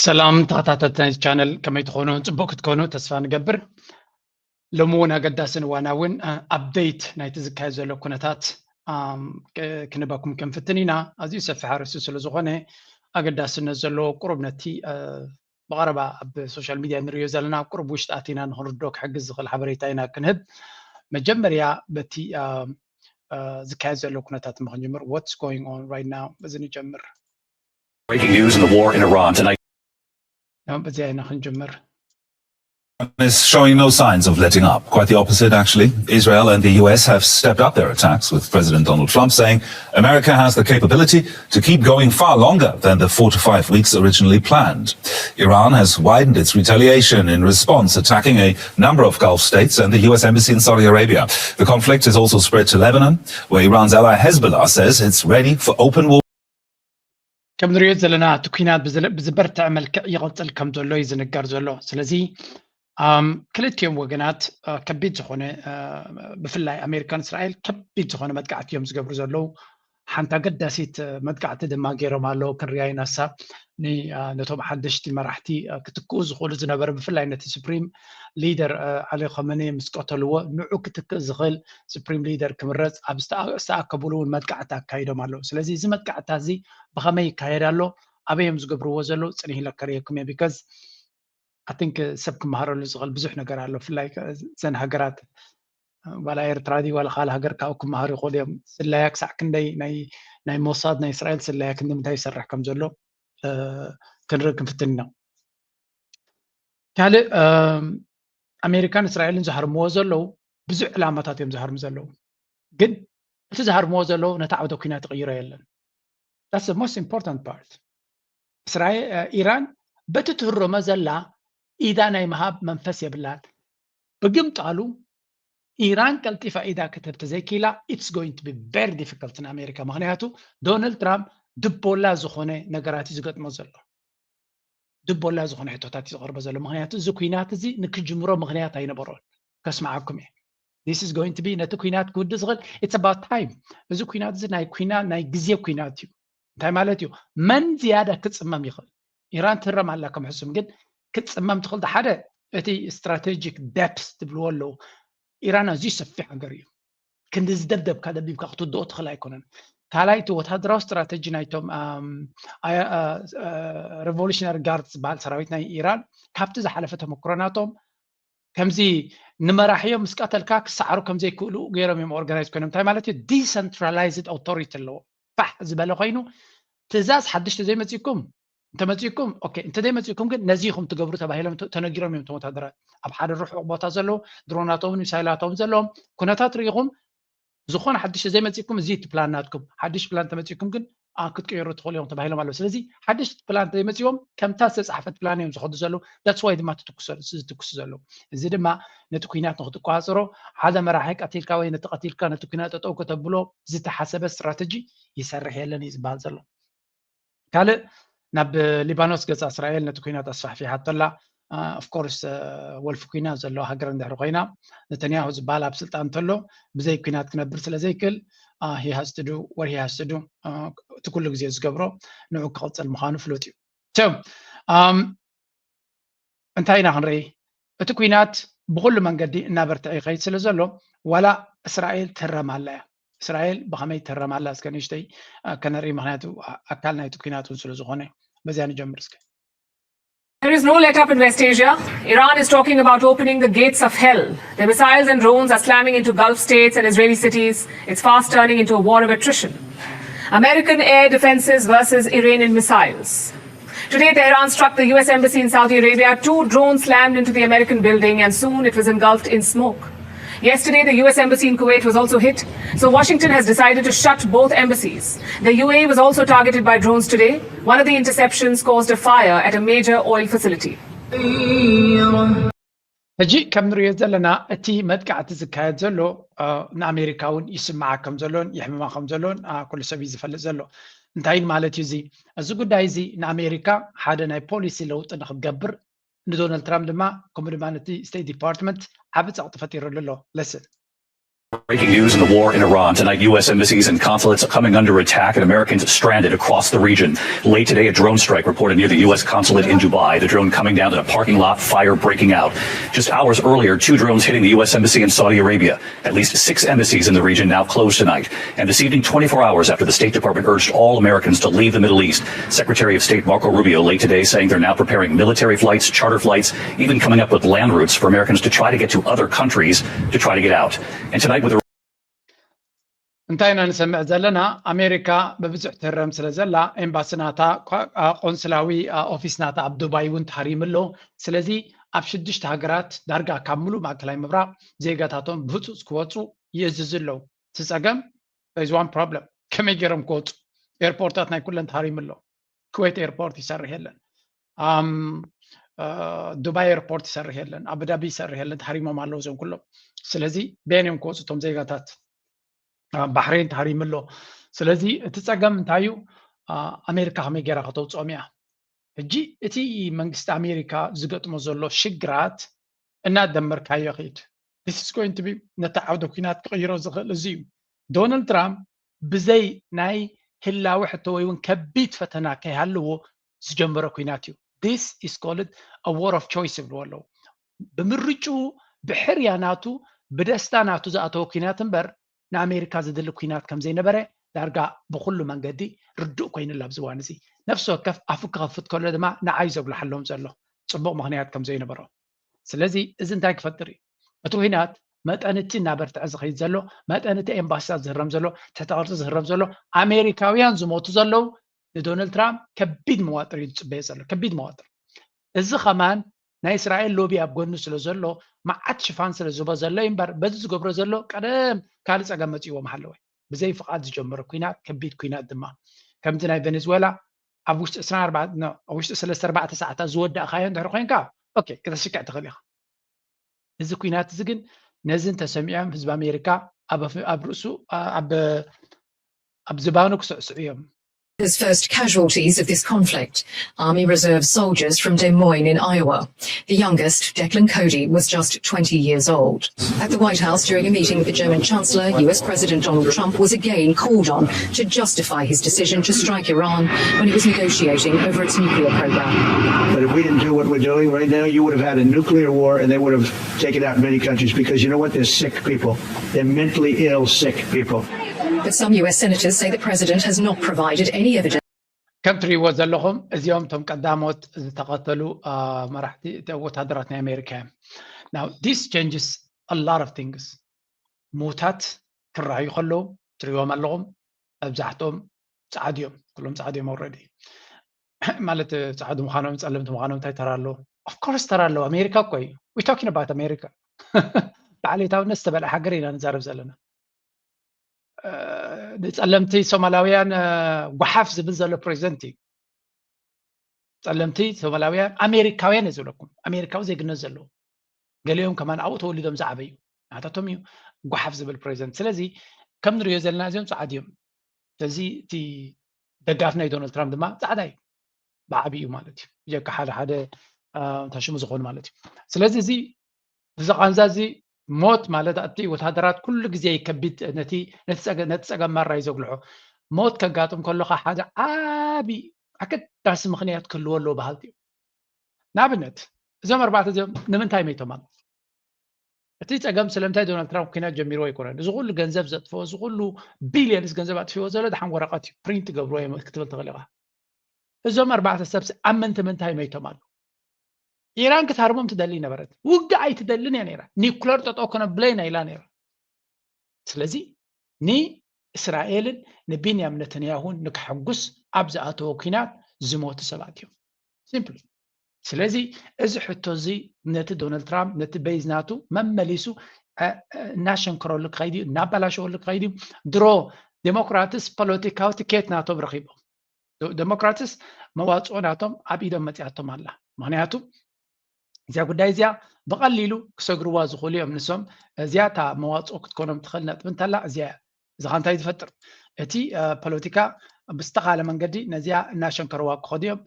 ሰላም ተኸታተልቲ ናይቲ ቻነል፣ ከመይ ትኾኑ? ጽቡቕ ክትኮኑ ተስፋ ንገብር። ሎሚ እውን ኣገዳስን እዋናውን፣ እ፣ ኣፕደይት ናይቲ ዝካየድ ዘሎ ኩነታት፣ ኣም፣ ክ-፣ ክንበኩም ክንፍትን ኢና። ኣዝዩ ሰፊሕ ኣርእስቲ ስለ ዝኾነ ኣገዳስነት ዘለዎ ቁሩብ ነቲ፣ እ፣ ብቐረባ ኣብ ሶሻል ሚድያ ንርእዮ ዘለና ቁሩብ ውሽጢ ኣቲና ንኽንርድኦ ክሕግዝ ዝኽእል ሓበሬታ ኢና ክንህብ። መጀመርያ በቲ፣ እ፣ እ፣ ዝካየድ ዘሎ ኩነታት እሞ ክንጅምር። What's going on right now? በዚ ንጀምር። Breaking news in the war in Iran tonight. በዚኣ ኢና ክንጅምር። Is showing no signs of letting up. Quite the opposite, actually. Israel and the U S have stepped up their attacks, with President Donald Trump saying America has the capability to keep going far longer than the four to five weeks originally planned. Iran has widened its retaliation in response, attacking a number of Gulf states and the U S embassy in Saudi Arabia. The conflict has also spread to Lebanon, where Iran's ally Hezbollah says it's ready for open war. ከም ንሪኦ ዘለና እቲ ኩናት ብዝለ- ብዝበርትዐ መልክዕ ይቕጽል ከም ዘሎ እዩ ዝንገር ዘሎ። ስለዚ፣ ኣም፣ ክልቲኦም ወገናት፣ እ፣ ከቢድ ዝኾነ፣ እ፣ ብፍላይ ኣሜሪካን እስራኤል ከቢድ ዝኾነ መጥቃዕቲ እዮም ዝገብሩ ዘለዉ። ሓንቲ ኣገዳሲት፣ እ፣ መጥቃዕቲ ድማ ገይሮም ኣለዉ። ክንሪኣ ኢና። እሳ ን-፣ እ፣ ነቶም ሓደሽቲ መራሕቲ፣ እ፣ ክትክኡ ዝኽእሉ ዝነበረ፣ ብፍላይ ነቲ ሱፕሪም ሊደር፣ እ፣ ዓሊ ኸመኒ ምስ ቀተልዎ፣ ንዑ ክትክእ ዝኽእል ሱፕሪም ሊደር ክምረጽ ኣብ ዝተኣ-፣ ዝተኣከብሉ እውን መጥቃዕቲ ኣካይዶም ኣለዉ። ስለዚ እዚ መጥቃዕቲ እዚ ብኸመይ ይካየድ ኣሎ፣ ኣበይ እዮም ዝገብርዎ ዘለዉ፣ ጽኒህ ኢለ ከርእየኩም እየ። ቢካዝ ኣይ ቲንክ ሰብ ክመሃረሉ ዝኽእል ብዙሕ ነገር ኣሎ። ብፍላይ ከ-፣ እዘን ሃገራት፣ ዋላ ኤርትራ ድዩ ዋላ ካልእ ሃገር ካብኡ ክመሃሩ ይኽእሉ እዮም። ስለያ ክሳዕ ክንደይ ናይ፣ ናይ ሞሳድ ናይ እስራኤል ስለያ ክንዲ ምንታይ ይሰርሕ ከም ዘሎ፣ እ፣ ክንርኢ ክንፍትን ኢና። ካልእ፣ እ፣ ኣሜሪካን እስራኤልን ዝሃርምዎ ዘለዉ ብዙሕ ዕላማታት እዮም ዝሃርሙ ዘለዉ። ግን እቲ ዝሃርምዎ ዘለዉ ነቲ ዓውደ ኲናት ይቕይሮ የለን። That's the most important part. እስራኤል፣ እ፣ ኢራን በቲ ትህረሞ ዘላ ኢዳ ናይ ምሃብ መንፈስ የብላን። ብግምጣሉ ኢራን ቀልጢፋ ኢዳ ክትህብ ተዘይክኢላ፣ it's going to be very difficult ንኣሜሪካ። ምኽንያቱ ዶናልድ ትራምፕ ድቦላ ዝኾነ ነገራት እዩ ዝገጥሞ ዘሎ። ድቦላ ዝኾነ ሕቶታት እዩ ዘቕርቦ ዘሎ። ምኽንያቱ እዚ ኲናት እዚ ንክጅምሮ ምኽንያት ኣይነበሮን። ከስምዓኩም እየ። This is going to be፣ ነቲ ኲናት ክውድእ ዝኽእል፣ it's about time። እዚ ኲናት እዚ ናይ ኲና-፣ ናይ ግዜ ኲናት እዩ። እንታይ ማለት እዩ? መን ዝያዳ ክጽመም ይኽእል? ኢራን ትህረም ኣላ ከም ሕሱም፣ ግን ክትጽመም ትኽእል። ሓደ፣ እቲ ስትራቴጂክ ደፕስ ትብልዎ ኣለዉ። ኢራን ኣዝዩ ሰፊሕ ሃገር እዩ። ክንዲ ዝደብደብካ ደብዲብካ ክትውድኦ ትኽእል ኣይኮነን። ካልኣይ፣ እቲ ወታደራዊ ስትራተጂ ናይቶም፣ ኣም፣ ኣያ-፣ ኣ-፣ ኣ-፣ ሬቮሉሽነሪ ጋርድ ዝበሃል ሰራዊት ናይ ኢራን፣ ካብቲ ዝሓለፈ ተመክሮ ናቶም፣ ከምዚ ንመራሕዮም ምስ ቀተልካ ክሰዓሩ ከም ዘይክእሉ ገይሮም እዮም ኦርጋናይዝ ኮይኖም። እንታይ ማለት እዩ? ዲሰንትራላይዝድ ኣውቶሪቲ ኣለዎ። ፋሕ ዝበለ ኮይኑ፣ ትእዛዝ ሓድሽ ተዘይመጺእኩም፣ እንተመጺእኩም፣ ኦኬ፣ እንተዘይመጺእኩም ግን ነዚ ኢኹም ትገብሩ ተባሂሎም ተ-፣ ተነጊሮም እዮም። እቶም ወታደራት ኣብ ሓደ ርሑቕ ቦታ ዘለዉ፣ ድሮናቶምን ሚሳይላቶምን ዘለዎም ኩነታት ርኢኹም፣ ዝኾነ ሓድሽ ተዘይመጺእኩም፣ እዚ እቲ ፕላን ናትኩም። ሓድሽ ፕላን ተመጺእኩም ግን፣ ኣ፣ ክትቅየሩ ትኽእሉ እዮም ተባሂሎም ኣለዉ። ስለዚ ሓድሽ ፕላን ተዘይመጺዎም፣ ከምታ ዝተጻሕፈት ፕላን እዮም ዝኸዱ ዘለዉ። That's why ድማ ትትኩሱ፣ ዝትኩሱ ዘለዉ። እዚ ድማ ነቲ ኲናት ንኽትቆጻጸሮ፣ ሓደ መራሒ ቀቲልካ ወይ ነቲ ቀቲልካ ነቲ ኲናት ጠጠው ከተብሎ ዝተሓሰበ ስትራተጂ ይሰርሕ የለን እዩ ዝበሃል ዘሎ። ካልእ፣ ናብ ሊባኖስ ገጻ እስራኤል ነቲ ኲናት ኣስፋሕፊሓቶ ኣላ። ኦፍ ኮርስ፣ ወልፊ ኲናት ዘለዋ ሃገር እንድሕር ኮይና፣ ነተንያሁ ዝበሃል ኣብ ስልጣን እንተሎ፣ ብዘይ ኲናት ክነብር ስለ ዘይክእል፣ አ፣ he has to do what he has to do፣ አ፣ እቲ ኩሉ ግዜ ዝገብሮ ንዑ ክቕጽል ምዃኑ ፍሉጥ እዩ። So፣ ኣም፣ እንታይ ኢና ክንርኢ? እቲ ኲናት ብኹሉ መንገዲ እናበርትዐ ይኸይድ ስለ ዘሎ፣ ዋላ እስራኤል ትህረም ኣላ እያ። እስራኤል ብኸመይ ትህረም ኣላ እስከ ንእሽተይ፣ አ፣ ከነርኢ፣ ምኽንያቱ ኣ-፣ ኣካል ናይቲ ኲናት እውን ስለ ዝኾነ። በዚኣ ንጀምር እስከ። There is no let up in West Asia. Iran is talking about opening the gates of hell. Their missiles and drones are slamming into Gulf states and Israeli cities. It's fast turning into a war of attrition. American air defenses versus Iranian missiles. Today, Tehran struck the U S embassy in Saudi Arabia. Two drones slammed into the American building, and soon it was engulfed in smoke. Yesterday, the U S embassy in Kuwait was also hit, so Washington has decided to shut both embassies. The U A E was also targeted by drones today. One of the interceptions caused a fire at a major oil facility. ሕጂ ከም ንሪኦ ዘለና፣ እቲ መጥቃዕቲ ዝካየድ ዘሎ፣ አ፣ ንኣሜሪካ እውን ይስምዓ ከም ዘሎን የሕምማ ከም ዘሎን፣ አ፣ ኩሉ ሰብ እዩ ዝፈልጥ ዘሎ። እንታይ ማለት እዩ እዚ? እዚ ጉዳይ እዚ ንኣሜሪካ ሓደ ናይ ፖሊሲ ለውጢ ንክትገብር፣ ንዶናልድ ትራምፕ ድማ፣ ከምኡ ድማ ነቲ ስቴት ዲፓርትመንት ዓቢ ጸቕጢ ፈጢሩሉ ኣሎ። ለስን። Breaking news in the war in Iran. Tonight, U S embassies and consulates coming under attack and Americans stranded across the region. Late today, a drone strike reported near the U S consulate in Dubai. The drone coming down in a parking lot, fire breaking out. Just hours earlier, two drones hitting the U S embassy in Saudi Arabia. At least six embassies in the region now closed tonight. And this evening, twenty-four hours after the State Department urged all Americans to leave the Middle East, Secretary of State Marco Rubio late today saying they're now preparing military flights, charter flights, even coming up with land routes for Americans to try to get to other countries to try to get out. And tonight, with the እንታይ ኢና ንሰምዕ ዘለና? ኣሜሪካ ብብዙሕ ትህረም ስለ ዘላ ኤምባሲ ናታ፣ ቆንስላዊ ኦፊስ ናታ ኣብ ዱባይ እውን ተሃሪሙ ኣሎ። ስለዚ ኣብ ሽዱሽተ ሃገራት ዳርጋ ካብ ሙሉእ ማእከላይ ምብራቕ ዜጋታቶም ብህፁፅ ክወፁ ይእዝዙ ኣለዉ። እቲ ፀገም is one problem። ከመይ ገይሮም ክወፁ? ኤርፖርታት ናይ ኩለን ተሃሪሙ ኣሎ። ኩዌት ኤርፖርት ይሰርሕ የለን፣ ዱባይ ኤርፖርት ይሰርሕ የለን፣ ኣቡዳቢ ይሰርሕ የለን። ተሃሪሞም ኣለዉ እዞም ኩሎም። ስለዚ በየን እዮም ክወፁ እቶም ዜጋታት? ባሕሬን ተሃሪሙ ኣሎ። ስለዚ እቲ ፀገም እንታይ እዩ? ኣሜሪካ ከመይ ገይራ ከተውፅኦም እያ? ሕጂ እቲ መንግስቲ ኣሜሪካ ዝገጥሞ ዘሎ ሽግራት እናደመርካዮ ኺድ። This is going to be ነቲ ዓውደ ኲናት ክቕይሮ ዝኽእል እዚ እዩ። ዶናልድ ትራምፕ ብዘይ ናይ ህላዊ ሕቶ ወይ እውን ከቢድ ፈተና ከይሃልዎ ዝጀመረ ኲናት እዩ። This is called a war of choice ይብልዎ ኣለዉ። ብምርጭኡ ብሕርያ ናቱ ብደስታ ናቱ ዝኣተወ ኲናት እምበር ንኣሜሪካ ዝድሊ ኲናት ከም ዘይነበረ ዳርጋ ብኩሉ መንገዲ ርዱእ ኮይኑላ ኣብዚ እዋን እዚ። ነፍሲ ወከፍ ኣፉ ክኸፍት ከሎ ድማ ንዓይ ዘጉልሓሎም ዘሎ ፅቡቕ ምኽንያት ከም ዘይነበሮ። ስለዚ እዚ እንታይ ክፈጥር እዩ? እቲ ኲናት መጠን እቲ እናበርትዐ ዝኸይድ ዘሎ፣ መጠን እቲ ኤምባሲታት ዝህረም ዘሎ፣ ትሕተ ቅርፂ ዝህረም ዘሎ፣ ኣሜሪካውያን ዝሞቱ ዘለዉ ንዶናልድ ትራምፕ ከቢድ መዋጥር እዩ ዝፅበዮ ዘሎ፣ ከቢድ መዋጥር። እዚ ከማን ናይ እስራኤል ሎቢ ኣብ ጎኑ ስለ ዘሎ መዓት ሽፋን ስለ ዝህቦ ዘሎ እዩ እምበር በዚ ዝገብሮ ዘሎ ቀደም ካልእ ፀገም መፅእዎ ምሃለወ። ብዘይ ፍቓድ ዝጀመረ ኲናት ከቢድ ኲናት ድማ ከምቲ ናይ ቬኔዝዌላ ኣብ ውሽጢ ዕስራን ኣርባዕተን ኣብ ውሽጢ ሰለስተ ኣርባዕተ ሰዓታት ዝወዳእካዮ እንድሕር ኮይንካ ኦኬ ከተሽክዕ ትኽእል ኢኻ። እዚ ኲናት እዚ ግን ነዚ እንተሰሚዖም ህዝቢ ኣሜሪካ ኣብ ርእሱ ኣብ ዝባኑ ክስዕስዑ እዮም። His first casualties of this conflict, Army Reserve soldiers from Des Moines in Iowa. The youngest, Declan Cody, was just twenty years old. At the White House during a meeting with the German Chancellor, U S President Donald Trump was again called on to justify his decision to strike Iran when it was negotiating over its nuclear program. But if we didn't do what we're doing right now, you would have had a nuclear war and they would have taken out many countries because you know what? They're sick people. They're mentally ill, sick people. But some U S senators say the president has not provided any evidence. ከም ትሪእዎ ዘለኹም እዚኦም እቶም ቀዳሞት ዝተቐተሉ መራሕቲ ወታደራት ናይ ኣሜሪካ እዮም። Now this changes a lot of things። ምዉታት ክረኣዩ ከለዉ ትሪእዎም ኣለኹም። መብዛሕትኦም ፃዓዱ እዮም፣ ኩሎም ፃዓዱ እዮም። Already ማለት ፃዓዱ ምዃኖም ጸለምቲ ምዃኖም እንታይ ተራ ኣለዎ? Of course ተራ ኣለዎ። ኣሜሪካ እኮ እዩ። We talking about America። ብዓሌታውነት ዝተበልዐ ሃገር ኢና ንዛረብ ዘለና። ንፀለምቲ ሶማላውያን ጓሓፍ ዝብል ዘሎ ፕሬዚደንት እዩ። ፀለምቲ ሶማላውያን ኣሜሪካውያን እየ ዝብለኩም፣ ኣሜሪካዊ ዜግነት ዘለዎ። ገሊኦም ከማን ኣብኡ ተወሊዶም ዝዓበዩ ናታቶም እዩ ጓሓፍ ዝብል ፕሬዚደንት። ስለዚ ከም ንሪኦ ዘለና እዚኦም ፃዓዱ እዮም። ስለዚ እቲ ደጋፊ ናይ ዶናልድ ትራምፕ ድማ ፃዕዳ እዩ ብዓብዩ ማለት እዩ፣ ብጀካ ሓደ ሓደ ታሽሙ ዝኾኑ ማለት እዩ። ስለዚ እዚ እዚ ቃንዛ እዚ ሞት ማለት ኣብቲ ወታደራት ኩሉ ግዜ ከቢድ ነቲ ነቲ ጸገም ማራ እዩ ዘጉልሖ። ሞት ከጋጥም ከሎ ሓደ ዓቢ ኣገዳሲ ምኽንያት ክህልዎ ኣለዎ በሃልቲ እዮም። ንኣብነት እዞም ኣርባዕተ እዚኦም ንምንታይ መይቶም ኣለዉ? እቲ ጸገም ስለምንታይ ዶናልድ ትራምፕ ኲናት ጀሚርዎ ኣይኮነን። እዚ ኩሉ ገንዘብ ዘጥፍኦ፣ እዚ ኩሉ ቢልዮንስ ገንዘብ ኣጥፊእዎ ዘሎ ደሓን ወረቐት እዩ፣ ፕሪንት ይገብርዎ እዮም ክትብል ትኽእል ኢኻ። እዞም ኣርባዕተ ሰብሲ ኣብ ምንቲ ምንታይ መይቶም ኣለዉ? ኢራን ክትሃርሞም ትደሊ ነበረት። ውግእ ኣይትደልን እያ ነይራ። ኒኩለር ጠጠው ከነብለይና ኢላ ነይራ። ስለዚ ንእስራኤልን ንቢንያም ነተንያሁን ንክሕጉስ ኣብ ዝኣተወ ኲናት ዝሞቱ ሰባት እዮም። ሲምፕሊ። ስለዚ እዚ ሕቶ እዚ ነቲ ዶናልድ ትራምፕ ነቲ ቤዝ ናቱ መመሊሱ እናሸንከረሉ ክኸይድ እዩ፣ እናበላሸወሉ ክኸይድ እዩ። ድሮ ዴሞክራትስ ፖለቲካዊ ትኬት ናቶም ረኺቦም። ዴሞክራትስ መዋፅኦ ናቶም ኣብ ኢዶም መፅያቶም ኣላ። ምክንያቱ እዚኣ ጉዳይ እዚኣ ብቐሊሉ ክሰግርዋ ዝኽእሉ እዮም። ንሶም እዚኣ እታ መዋፅኦ ክትኮኖም ትኽእል ነጥቢ እንተላ እዚኣ እያ። እዚ ኸ እንታይ ዝፈጥር? እቲ ፖለቲካ ብዝተኻለ መንገዲ ነዚኣ እናሸንከርዋ ክኸዱ እዮም።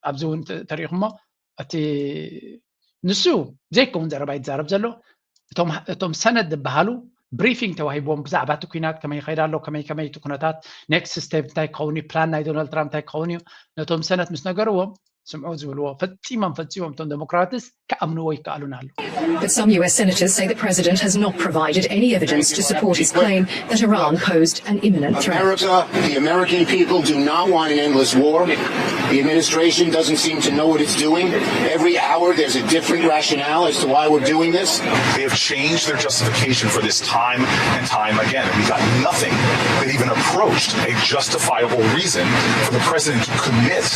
ኣብዚ እውን ተሪኢኹሞ እቲ ንሱ ዘይከውን ዘረባ ይዛረብ ዘሎ እቶም ሰነድ ዝበሃሉ ብሪፊንግ ተዋሂብዎም ብዛዕባ እቲ ኩናት ከመይ ይኸይድ ኣሎ፣ ከመይ ከመይ እቲ ኩነታት፣ ኔክስት ስቴፕ እንታይ ክኸውን እዩ፣ ፕላን ናይ ዶናልድ ትራምፕ እንታይ ክኸውን እዩ፣ ነቶም ሰነድ ምስ ነገርዎም ስምዑ ዝብልዎ ፈጺሞም ፈጺሞም እቶም ዴሞክራትስ ክኣምንዎ ይከኣሉን ኣሎ። But some U S senators say the president has not provided any evidence to support his claim that Iran posed an imminent threat. America, the American people do not want an endless war. The administration doesn't seem to know what it's doing. Every hour there's a different rationale as to why we're doing this. They have changed their justification for this time and time again. And we've got nothing that even approached a justifiable reason for the president to commit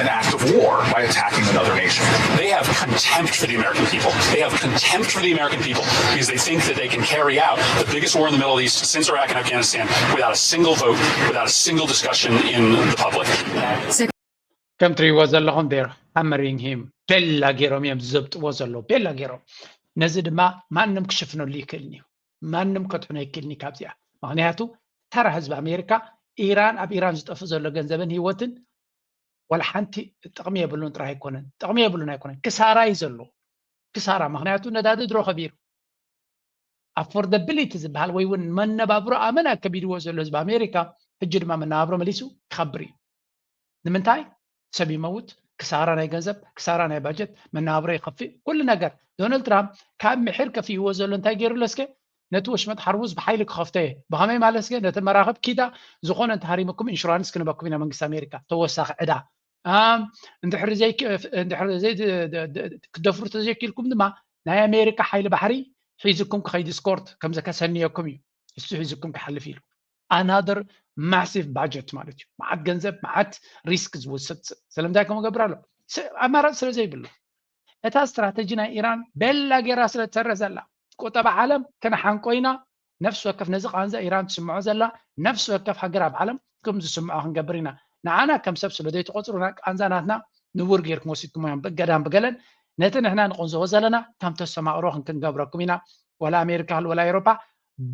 an act of war by attacking another nation. They have contempt for the American people. They have contempt for the American people because they think that they can carry out the biggest war in the Middle East since Iraq and Afghanistan without a single vote, without a single discussion in the public. ከም ትሪእዎ ዘለኹም they're hammering him። ቤላ ገይሮም እዮም ዝዘብጥዎ ዘለዉ፣ ቤላ ገይሮም። ነዚ ድማ ማንም ክሽፍነሉ ይክእልን እዩ፣ ማንም ከድሕኖ ይክእልን እዩ ካብዚኣ። ምክንያቱ ተራ ህዝቢ ኣሜሪካ ኢራን፣ ኣብ ኢራን ዝጠፍእ ዘሎ ገንዘብን ህይወትን ዋላ ሓንቲ ጥቕሚ የብሉን ጥራይ ኣይኮነን፣ ጥቕሚ የብሉን ኣይኮነን፣ ክሳራ እዩ ዘሎ፣ ክሳራ። ምክንያቱ ነዳዲ ድሮ ከቢሩ፣ ኣፎርደብሊቲ ዝበሃል ወይ እውን መነባብሮ ኣመና ከቢድዎ ዘሎ ህዝቢ ኣሜሪካ ሕጂ ድማ መነባብሮ መሊሱ ክኸብር እዩ። ንምንታይ? ሰብ ይመውት፣ ክሳራ ናይ ገንዘብ፣ ክሳራ ናይ ባጀት፣ መነባብሮ ይኸፍእ፣ ኩሉ ነገር። ዶናልድ ትራምፕ ካብ ምሒር ከፊእዎ ዘሎ እንታይ ገይሩሎ እስከ? ነቲ ወሽመጥ ሓርሙዝ ብሓይሊ ክኸፍቶ እየ። ብኸመይ ማለት እስከ? ነቲ መራኽብ ኪዳ ዝኾነ እንተሃሪምኩም ኢንሹራንስ ክንበኩም ኢና መንግስቲ ኣሜሪካ፣ ተወሳኺ ዕዳ። እንድሕሪ ክትደፍሩ ተዘይክኢልኩም ድማ ናይ ኣሜሪካ ሓይሊ ባሕሪ ሒዝኩም ክኸይድ ስኮርት ከም ዘከሰንየኩም እዩ። እሱ ሒዝኩም ክሓልፍ ኢሉ ኣናደር ማሲቭ ባጀት ማለት እዩ። መዓት ገንዘብ መዓት ሪስክ ዝወስድ ስለምንታይ ከምኡ ገብር ኣሎ? ኣማራፂ ስለ ዘይብሉ። እታ ስትራተጂ ናይ ኢራን ቤላ ጌራ ስለ ትሰረ ዘላ ቁጠባ ዓለም ከነሓንቆ ኢና። ነፍሲ ወከፍ ነዚ ቃንዛ ኢራን ትስምዖ ዘላ ነፍሲ ወከፍ ሃገር ኣብ ዓለም ከም ዝስምዖ ክንገብር ኢና። ንዓና ከም ሰብ ስለ ዘይትቆፅሩና ቃንዛ ናትና ንቡር ጌርኩም ወሲድኩሞ እዮም ብገዳም ብገለን ነቲ ንሕና ንቆንዝቦ ዘለና ከም ተስተማቕሮ ክንገብረኩም ኢና። ወላ ኣሜሪካ ወላ ኤሮፓ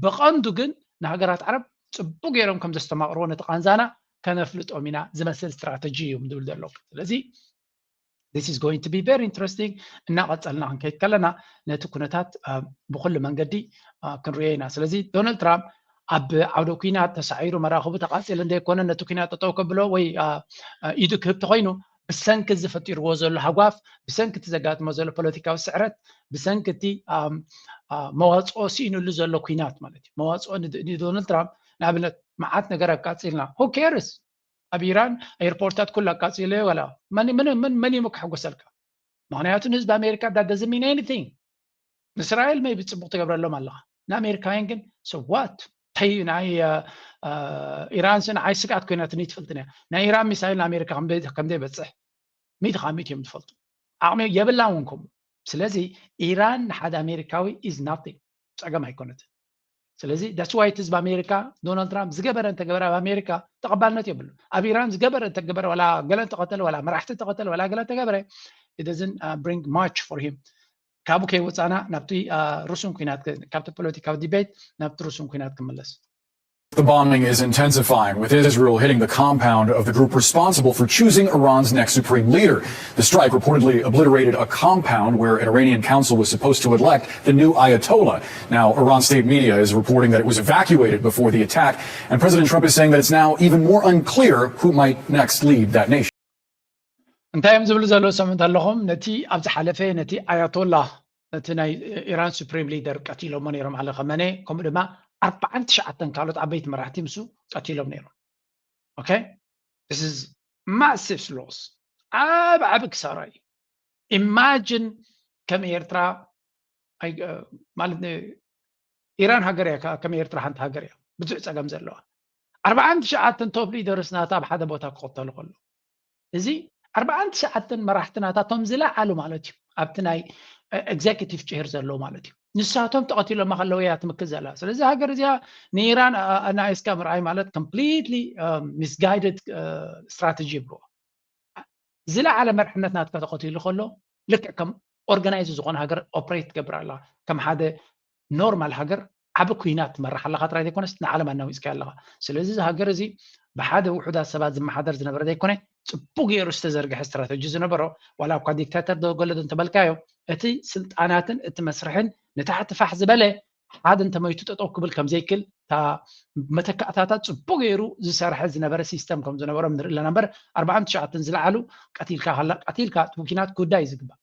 ብቐንዱ ግን ንሃገራት ዓረብ ፅቡቅ ገይሮም ከም ዘስተማቕርዎ ነቲ ቃንዛና ከነፍልጦም ኢና ዝመስል ስትራተጂ እዮም ዝብል ዘለዉ። ስለዚ this is going to be very interesting። እናቐፀልና ክንከይድ ከለና ነቲ ኩነታት ብኩሉ መንገዲ ክንሪኦ ኢና። ስለዚ ዶናልድ ትራምፕ ኣብ ዓውደ ኩናት ተሳዒሩ መራኽቡ ተቃፂሉ እንደይኮነ ነቲ ኩናት ጠጠው ከብሎ ወይ ኢዱ ክህብ ተኮይኑ ብሰንኪ ዝፈጢርዎ ዘሎ ሃጓፍ፣ ብሰንኪ እቲ ዘጋጥሞ ዘሎ ፖለቲካዊ ስዕረት፣ ብሰንኪ እቲ መዋፅኦ ስኢኑሉ ዘሎ ኩናት ማለት እዩ። መዋፅኦ ንዶናልድ ትራምፕ ንኣብነት መዓት ነገር ኣቃፂልና፣ who cares? ኣብ ኢራን ኤርፖርታት ኩሉ ኣቃፂለ ወላ መን እዩ ክሕጎሰልካ? ምክንያቱ ንህዝቢ ኣሜሪካ that doesn't mean anything። ንእስራኤል maybe ፅቡቅ ትገብረሎም ኣለካ፣ ንኣሜሪካውያን ግን so what? እንታይ እዩ ናይ ኢራን ስ ንዓይ ስግኣት ኮይናትኒ ትፈልጥን እያ። ናይ ኢራን ሚሳይል ንኣሜሪካ ከምዘይበፅሕ ሚእቲ ካብ ሚእቲ እዮም ዝፈልጡ። ዓቕሚ የብላን እውን ከምኡ። ስለዚ ኢራን ንሓደ ኣሜሪካዊ is nothing፣ ፀገም ኣይኮነትን። ስለዚ that's why እቲ ህዝቢ ኣሜሪካ ዶናልድ ትራምፕ ዝገበረ እንተገበረ ኣብ ኣሜሪካ ተቐባልነት የብሉ። ኣብ ኢራን ዝገበረ እንተገበረ ዋላ ገለ እንተቐተለ ዋላ መራሕቲ እንተቐተለ ዋላ ገለ እንተገበረ it doesn't bring much for him። ካብኡ ከይወፃና ናብቲ ሩሱን ኩናት ካብቲ ፖለቲካዊ ዲቤት ናብቲ ሩሱን ኩናት ክመለስ። The bombing is intensifying, with Israel hitting the compound of the group responsible for choosing Iran's next supreme leader. The strike reportedly obliterated a compound where an Iranian council was supposed to elect the new Ayatollah. Now, Iran state media is reporting that it was evacuated before the attack, and President Trump is saying that it's now even more unclear who might next lead that nation. እንታይ እዮም ዝብሉ ዘለዉ ሰምዑ ኣለኹም? ነቲ ኣብ ዝሓለፈ ነቲ ኣያቶላ ነቲ ናይ ኢራን ሱፕሪም ሊደር ቀቲሎሞ ነይሮም፣ ዓሊ ኸመነ፣ ከምኡ ድማ ኣርባዓን ትሽዓተን ካልኦት ዓበይቲ መራሕቲ ምስኡ ቀቲሎም ነይሮም። Okay? This is massive loss። ዓብ ዓብ ክሳራ እዩ። ኢማጂን ከም ኤርትራ ማለት ኢራን ሃገር እያ፣ ከም ኤርትራ ሓንቲ ሃገር እያ፣ ብዙሕ ፀገም ዘለዋ። ኣርባዓን ትሽዓተን ቶፕ ሊደርስ ናታ ኣብ ሓደ ቦታ ክቐተሉ ከሎ፣ እዚ ኣርባዓን ትሽዓተን መራሕቲ ናታ እቶም ዝለዓሉ ማለት እዩ፣ ኣብቲ ናይ ኤግዜኪቲቭ ቼር ዘለዉ ማለት እዩ። ንሳቶም ተቐቲሎማ ከለዉ እያ ትምክት ዘላ። ስለዚ ሃገር እዚኣ ንኢራን ኣናኢስካ ምርኣይ ማለት ኮምፕሊትሊ ሚስጋይድድ ስትራተጂ ይብልዎ። ዝለዓለ መርሕነት ናትካ ተቐቲሉ ከሎ ልክዕ ከም ኦርጋናይዝ ዝኾነ ሃገር ኦፕሬት ትገብር ኣለኻ። ከም ሓደ ኖርማል ሃገር ዓቢ ኩናት ትመርሕ ኣለኻ ጥራይ ዘይኮነስ ንዓለም ኣናዊፅካ ኣለኻ። ስለዚ እዚ ሃገር እዚ ብሓደ ውሑዳት ሰባት ዝመሓደር ዝነበረ ዘይኮነ ፅቡቅ ገይሩ ዝተዘርግሐ ስትራተጂ ዝነበሮ ዋላ እኳ ዲክታተር ዶ ገለዶ እንተበልካዮ እቲ ስልጣናትን እቲ መስርሕን ንታሕቲ ፋሕ ዝበለ ሓደ እንተመይቱ ጠጠው ክብል ከም ዘይክል፣ እታ መተካእታታት ጽቡቅ ገይሩ ዝሰርሐ ዝነበረ ሲስተም ከም ዝነበሮም ንርኢ ኣለና እምበር፣ ኣርባዓን ትሽዓተን ዝለዓሉ ቀቲልካ ሃላ ቀቲልካ እቲ ኩናት ክውዳእ እዩ ዝግባእ።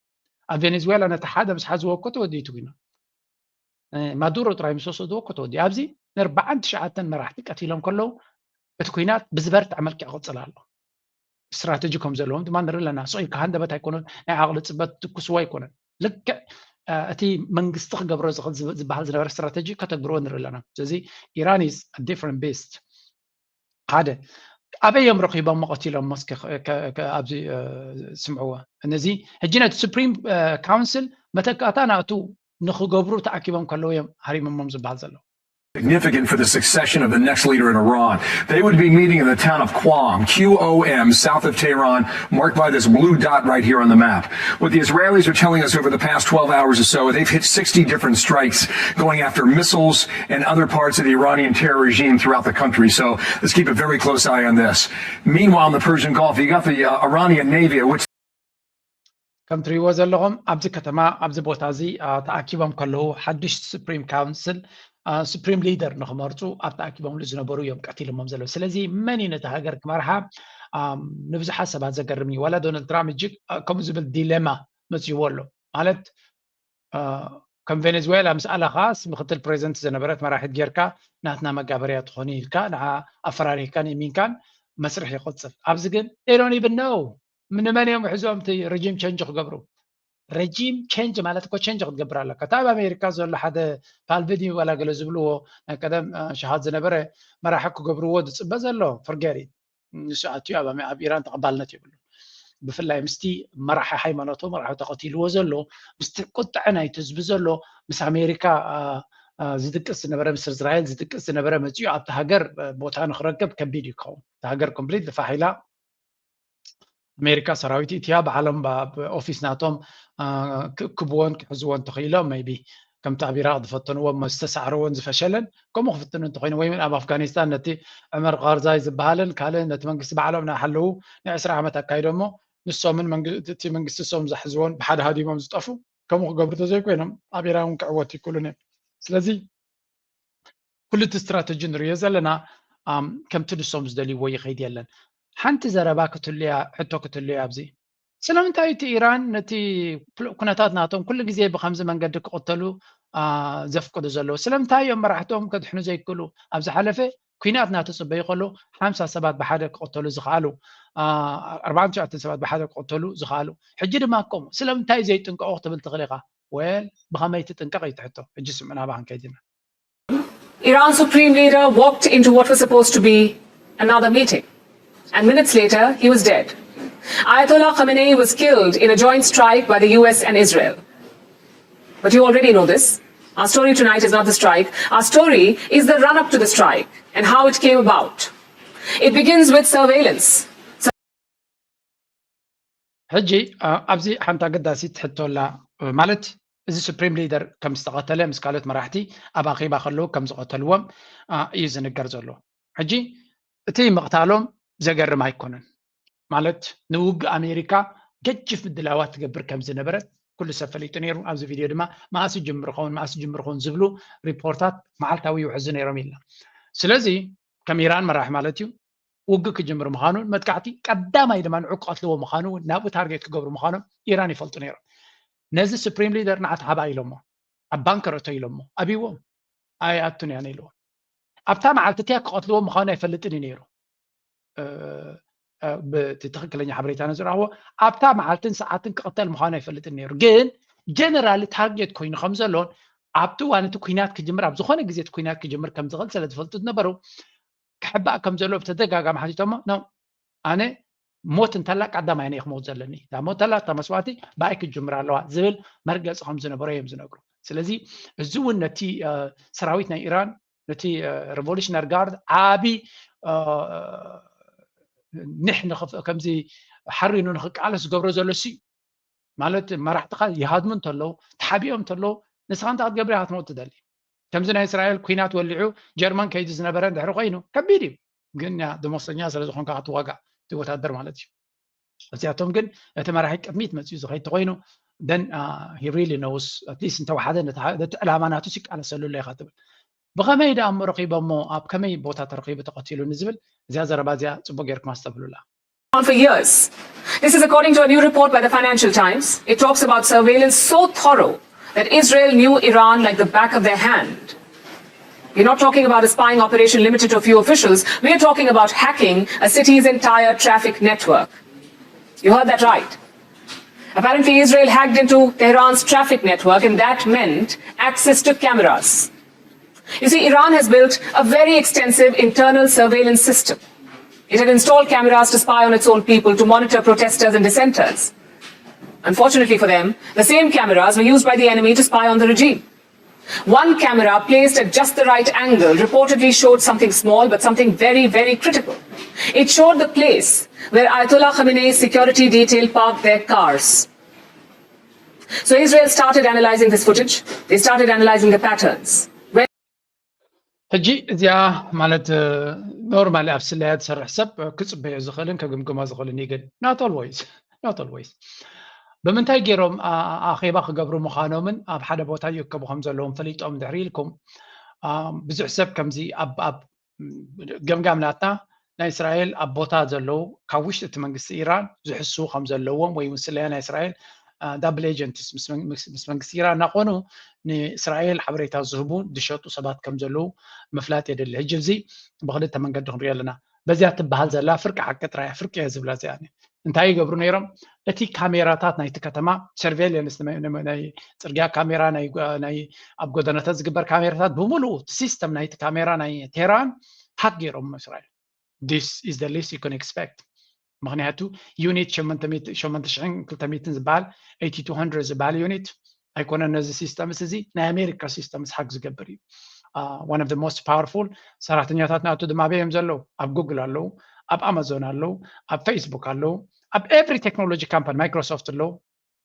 ኣብ ቬኔዙዌላ ነቲ ሓደ ምስ ሓዝዎ እኮ ተወዲኡ እቲ ኩናት። ማዱሮ ጥራይ ምስ ወሰድዎ እኮ ተወዲኡ። ኣብዚ ንኣርባዓን ትሽዓተን መራሕቲ ቀቲሎም ከለዉ እቲ ኩናት ብዝበርትዐ መልክዕ ይቕጽል ኣሎ። ስትራተጂ ከም ዘለዎም ድማ ንርኢ ኣለና። ስቕ ኢልካ ሃንደበት ኣይኮነን፣ ናይ ዓቕሊ ጽበት ትኩስዎ ኣይኮነን። ልክዕ እቲ መንግስቲ ክገብሮ ዝበሃል ዝነበረ ስትራተጂ ከተግብርዎ ንርኢ ኣለና። ስለዚ ኢራን is different beast። ሓደ ኣበይ እዮም ረኺቦም ቀቲሎም መስኪ ኣብዚ ስምዕዎ። እነዚ ሕጂ ነቲ ሱፕሪም ካውንስል መተካእታ ናቱ ንኽገብሩ ተኣኪቦም ከለዉ እዮም ሃሪሞሞም ዝበሃል ዘሎ። Significant for the succession of the next leader in Iran. They would be meeting in the town of Qom, Q O M, south of Tehran, marked by this blue dot right here on the map. What the Israelis are telling us over the past twelve hours or so, they've hit sixty different strikes going after missiles and other parts of the Iranian terror regime throughout the country. So let's keep a very close eye on this. Meanwhile, in the Persian Gulf, you got the uh, Iranian Navy, which ከም ትሪእዎ ዘለኹም ኣብዚ ከተማ ኣብዚ ቦታ እዚ ተኣኪቦም ከለዉ ሓድሽ ሱፕሪም ካውንስል ሱፕሪም ሊደር ንክመርፁ ኣብ ተኣኪቦምሉ ዝነበሩ እዮም ቀቲሎሞም ዘለዉ። ስለዚ መን እዩ ነቲ ሃገር ክመርሓ? ንብዙሓት ሰባት ዘገርም እዩ። ዋላ ዶናልድ ትራምፕ እጅግ ከምኡ ዝብል ዲሌማ መፅይዎ ኣሎ። ማለት ከም ቬኔዙዌላ ምስ ኣላኻስ ምክትል ፕሬዚደንት ዝነበረት መራሒት ጌርካ ናትና መጋበርያ ትኾኒ ኢልካ ንዓ ኣፈራሪህካን እሚንካን መስርሕ ይቕፅል። ኣብዚ ግን they don't even know ንመን እዮም ሕዞም እቲ ረጂም ቸንጅ ክገብሩ። ረጂም ቸንጅ ማለት እኮ ቸንጅ ክትገብር ኣለካ። እታ ኣብ ኣሜሪካ ዘሎ ሓደ ፓልቪኒ ዋላ ገለ ዝብልዎ ናይ ቀደም ሽሃት ዝነበረ መራሒ ክገብርዎ ዝፅበ ዘሎ forget it። ንሱ ኣትዩ ኣብ ኢራን ተቐባልነት የብሉን። ብፍላይ ምስቲ መራሒ ሃይማኖቶ መራሒ ተቐቲልዎ ዘሎ ምስቲ ቁጥዐ ናይቲ ህዝቢ ዘሎ ምስ ኣሜሪካ ዝድቅስ ዝነበረ ምስ እስራኤል ዝድቅስ ዝነበረ መፅኡ ኣብቲ ሃገር ቦታ ንክረክብ ከቢድ እዩ ክኸውን። እቲ ሃገር ኮምፕሊት ፋሕ ኢላ ኣሜሪካ ሰራዊት ኢትያ ብዓለም ኦፊስ ናቶም ክእክብዎን ክሕዝዎን ተኽኢሎም maybe ከምቲ ኣብ ኢራቅ ዝፈተንዎ ዝተሳዕረዎን ዝፈሸለን ከምኡ ክፍትኑ እንተኮይኑ ወይ ኣብ ኣፍጋኒስታን ነቲ ዕመር ቃርዛይ ዝበሃልን ካልእ ነቲ መንግስቲ ባዕሎም እናሓለዉ ናይ ዕስራ ዓመት ኣካይዶ እሞ ንሶምን እቲ መንግስቲ ሶም ዘሕዝዎን ብሓደ ሃዲሞም ዝጠፉ ከምኡ ክገብሩ ተዘይኮይኖም ኣብ ኢራን እውን ክዕወቱ ይክእሉን እዮም። ስለዚ ኩሉ እቲ ስትራተጂ ንሪኦ ዘለና ከምቲ ንሶም ዝደልይዎ ይኸይድ የለን። ሓንቲ ዘረባ ክትህሉያ ሕቶ ክትህሉያ ኣብዚ ስለምንታይ እቲ ኢራን ነቲ ኩነታት ናቶም ኩሉ ግዜ ብከምዚ መንገዲ ክቕተሉ ዘፍቅዱ ዘለዉ? ስለምንታይ እዮም መራሕቶም ከድሕኑ ዘይክእሉ? ኣብ ዝሓለፈ ኩናት እናተፅበዩ ከለዉ ሓምሳ ሰባት ብሓደ ክቕተሉ ዝኸኣሉ፣ ኣርባዓን ትሽዓተን ሰባት ብሓደ ክቕተሉ ዝኸኣሉ፣ ሕጂ ድማ ከምኡ። ስለምንታይ ዘይጥንቀቑ ክትብል ትኽእል ኢኻ። well ብኸመይ ትጥንቀቕ እዩ እቲ ሕቶ። ሕጂ ስምዑና ኣባኻ ክንከይድ ኢና። Iran's supreme leader walked into what was supposed to be another meeting, and minutes later, he was dead. Ayatollah Khamenei was killed in a joint strike by the U S and Israel. But you already know this. Our story tonight is not the strike. Our story is the run up to the strike and how it came about. It begins with surveillance. ሕጂ ኣብዚ ሓንቲ ኣገዳሲት ሕቶ ኣላ። ማለት እዚ ሱፕሪም ሊደር ከም ዝተቐተለ ምስ ካልኦት መራሕቲ ኣብ ኣኼባ ከለዉ ከም ዝቐተልዎም እዩ ዝንገር ዘሎ። ሕጂ እቲ ምቕታሎም ዘገርም ኣይኮነን። ማለት ንውግእ ኣሜሪካ ገጅፍ ምድላዋት ትገብር ከም ዝነበረት ኩሉ ሰብ ፈሊጡ ነይሩ። ኣብዚ ቪድዮ ድማ መኣስ ይጅምር ኸውን መኣስ ይጅምር ኸውን ዝብሉ ሪፖርታት መዓልታዊ ይውሕዙ ነይሮም ኢልና። ስለዚ ከም ኢራን መራሒ ማለት እዩ ውግእ ክጅምር ምዃኑን መጥቃዕቲ ቀዳማይ ድማ ንዑ ክቐትልዎ ምዃኑ እውን ናብኡ ታርጌት ክገብሩ ምዃኖም ኢራን ይፈልጡ ነይሮም። ነዚ ሱፕሪም ሊደር ንዓት ሃባ ኢሎሞ ኣብ ባንከር እቶ ኢሎሞ ኣብዎም ኣይኣቱን እያ ኢልዎም። ኣብታ መዓልቲ እቲያ ክቐትልዎ ምዃኑ ኣይፈልጥን እዩ ነይሩ። ብቲ ትኽክለኛ ሓበሬታ ነዝረኽቦ ኣብታ መዓልትን ሰዓትን ክቐተል ምዃኑ ኣይፈልጥን ነይሩ። ግን ጀነራሊ ታርጌት ኮይኑ ከም ዘሎን ኣብቲ እዋን እቲ ኩናት ክጅምር ኣብ ዝኾነ ግዜ እቲ ኩናት ክጅምር ከም ዝኽእል ስለ ዝፈልጡ ዝነበሩ ክሕባእ ከም ዘሎ ብተደጋጋሚ ሓቲቶሞ ኖ ኣነ ሞት እንተላ ቀዳማይ ኣነ ክመውት ዘለኒ እታ ሞት ተላ እታ መስዋዕቲ ብኣይ ክጅምር ኣለዋ ዝብል መርገፂ ከም ዝነበሮ እዮም ዝነግሩ። ስለዚ እዚ እውን ነቲ ሰራዊት ናይ ኢራን ነቲ ሬቮሉሽነር ጋርድ ዓቢ ኒሕ ከምዚ ሓሪኑ ንክቃለስ ዝገብሮ ዘሎ ሲ ማለት መራሕትኻ ይሃድሙ እንተለዉ ተሓቢኦም እንተለዉ ንስኻ እንታይ ክትገብር ኢኻ ክትመውት ትደሊ? ከምዚ ናይ እስራኤል ኩናት ወሊዑ ጀርመን ከይዱ ዝነበረ እንድሕሪ ኮይኑ ከቢድ እዩ። ግን ያ ደሞዝተኛ ስለ ዝኾንካ ክትዋጋእ እቲ ወታደር ማለት እዩ። እዚኣቶም ግን እቲ መራሒ ቅድሚት መፅኡ ዝኸይድ ተኮይኑ then he really knows at least እንተወሓደ ነቲ ዕላማ ናቱ ይቃለሰሉ ኣሎ ኢኻ ትብል። ብኸመይ ደኣ እሞ ረኺቦሞ፣ ኣብ ከመይ ቦታ ተረኺቡ ተቐቲሉ ንዝብል እዚኣ ዘረባ እዚኣ ፅቡቅ ጌርኩም ኣስተብህሉላ። For years. This is according to a new report by the Financial Times. It talks about surveillance so thorough that Israel knew Iran like the back of their hand. We're not talking about a spying operation limited to a few officials. We are talking about hacking a city's entire traffic network. You heard that right. Apparently, Israel hacked into Tehran's traffic network, and that meant access to cameras. You see, Iran has built a very extensive internal surveillance system. It had installed cameras to spy on its own people, to monitor protesters and dissenters. Unfortunately for them, the same cameras were used by the enemy to spy on the regime. One camera placed at just the right angle reportedly showed something small but something very, very critical. It showed the place where Ayatollah Khamenei's security detail parked their cars. So Israel started analyzing this footage. They started analyzing the patterns. ሕጂ እዚኣ ማለት normally ኣብ ስለያ ዝሰርሕ ሰብ ክፅበዮ ዝኽእልን ከግምግሞ ዝኽእልን እዩ። ግን not always, not always። ብምንታይ ገይሮም ኣኼባ ክገብሩ ምዃኖምን ኣብ ሓደ ቦታ ይእከቡ ከም ዘለዎም ፈሊጦም ድሕሪ ኢልኩም ብዙሕ ሰብ ከምዚ ኣብ ኣብ ገምጋም ናትና ናይ እስራኤል ኣብ ቦታ ዘለዉ ካብ ውሽጢ እቲ መንግስቲ ኢራን ዝሕስዉ ከም ዘለዎም ወይ እውን ስለያ ናይ እስራኤል double agents ምስ መንግስቲ ኢራን እናኾኑ ንእስራኤል ሓበሬታ ዝህቡ ዝሸጡ ሰባት ከም ዘለዉ ምፍላጥ የድሊ። ሕጂ እዚ ብክልተ መንገዲ ክንሪኦ ኣለና። በዚያ ትበሃል ዘላ ፍርቂ ሓቂ ጥራይ ፍርቂ እየ ዝብላ እዚኣ። እንታይ ይገብሩ ነይሮም? እቲ ካሜራታት ናይቲ ከተማ surveillance ናይ ጽርግያ ካሜራ ናይ ኣብ ጎደናታት ዝግበር ካሜራታት ብምሉኡ system ናይቲ ካሜራ ናይ ቴህራን hack ገይሮም እስራኤል። This is the least you can expect። ምክንያቱ unit ሸመንተ ሽሕን ክልተ ሚእትን ዝበሃል eighty two hundred ዝበሃል unit ኣይኮነን ነዚ system እዚ ናይ ኣሜሪካ system hack ዝገብር እዩ። One of the most powerful ሰራሕተኛታት ናቱ ድማ ኣበይ እዮም ዘለዉ? ኣብ ጉግል ኣለዉ፣ ኣብ ኣማዞን ኣለዉ፣ ኣብ ፌስቡክ ኣለዉ፣ ኣብ every technology company ማይክሮሶፍት ኣለዉ።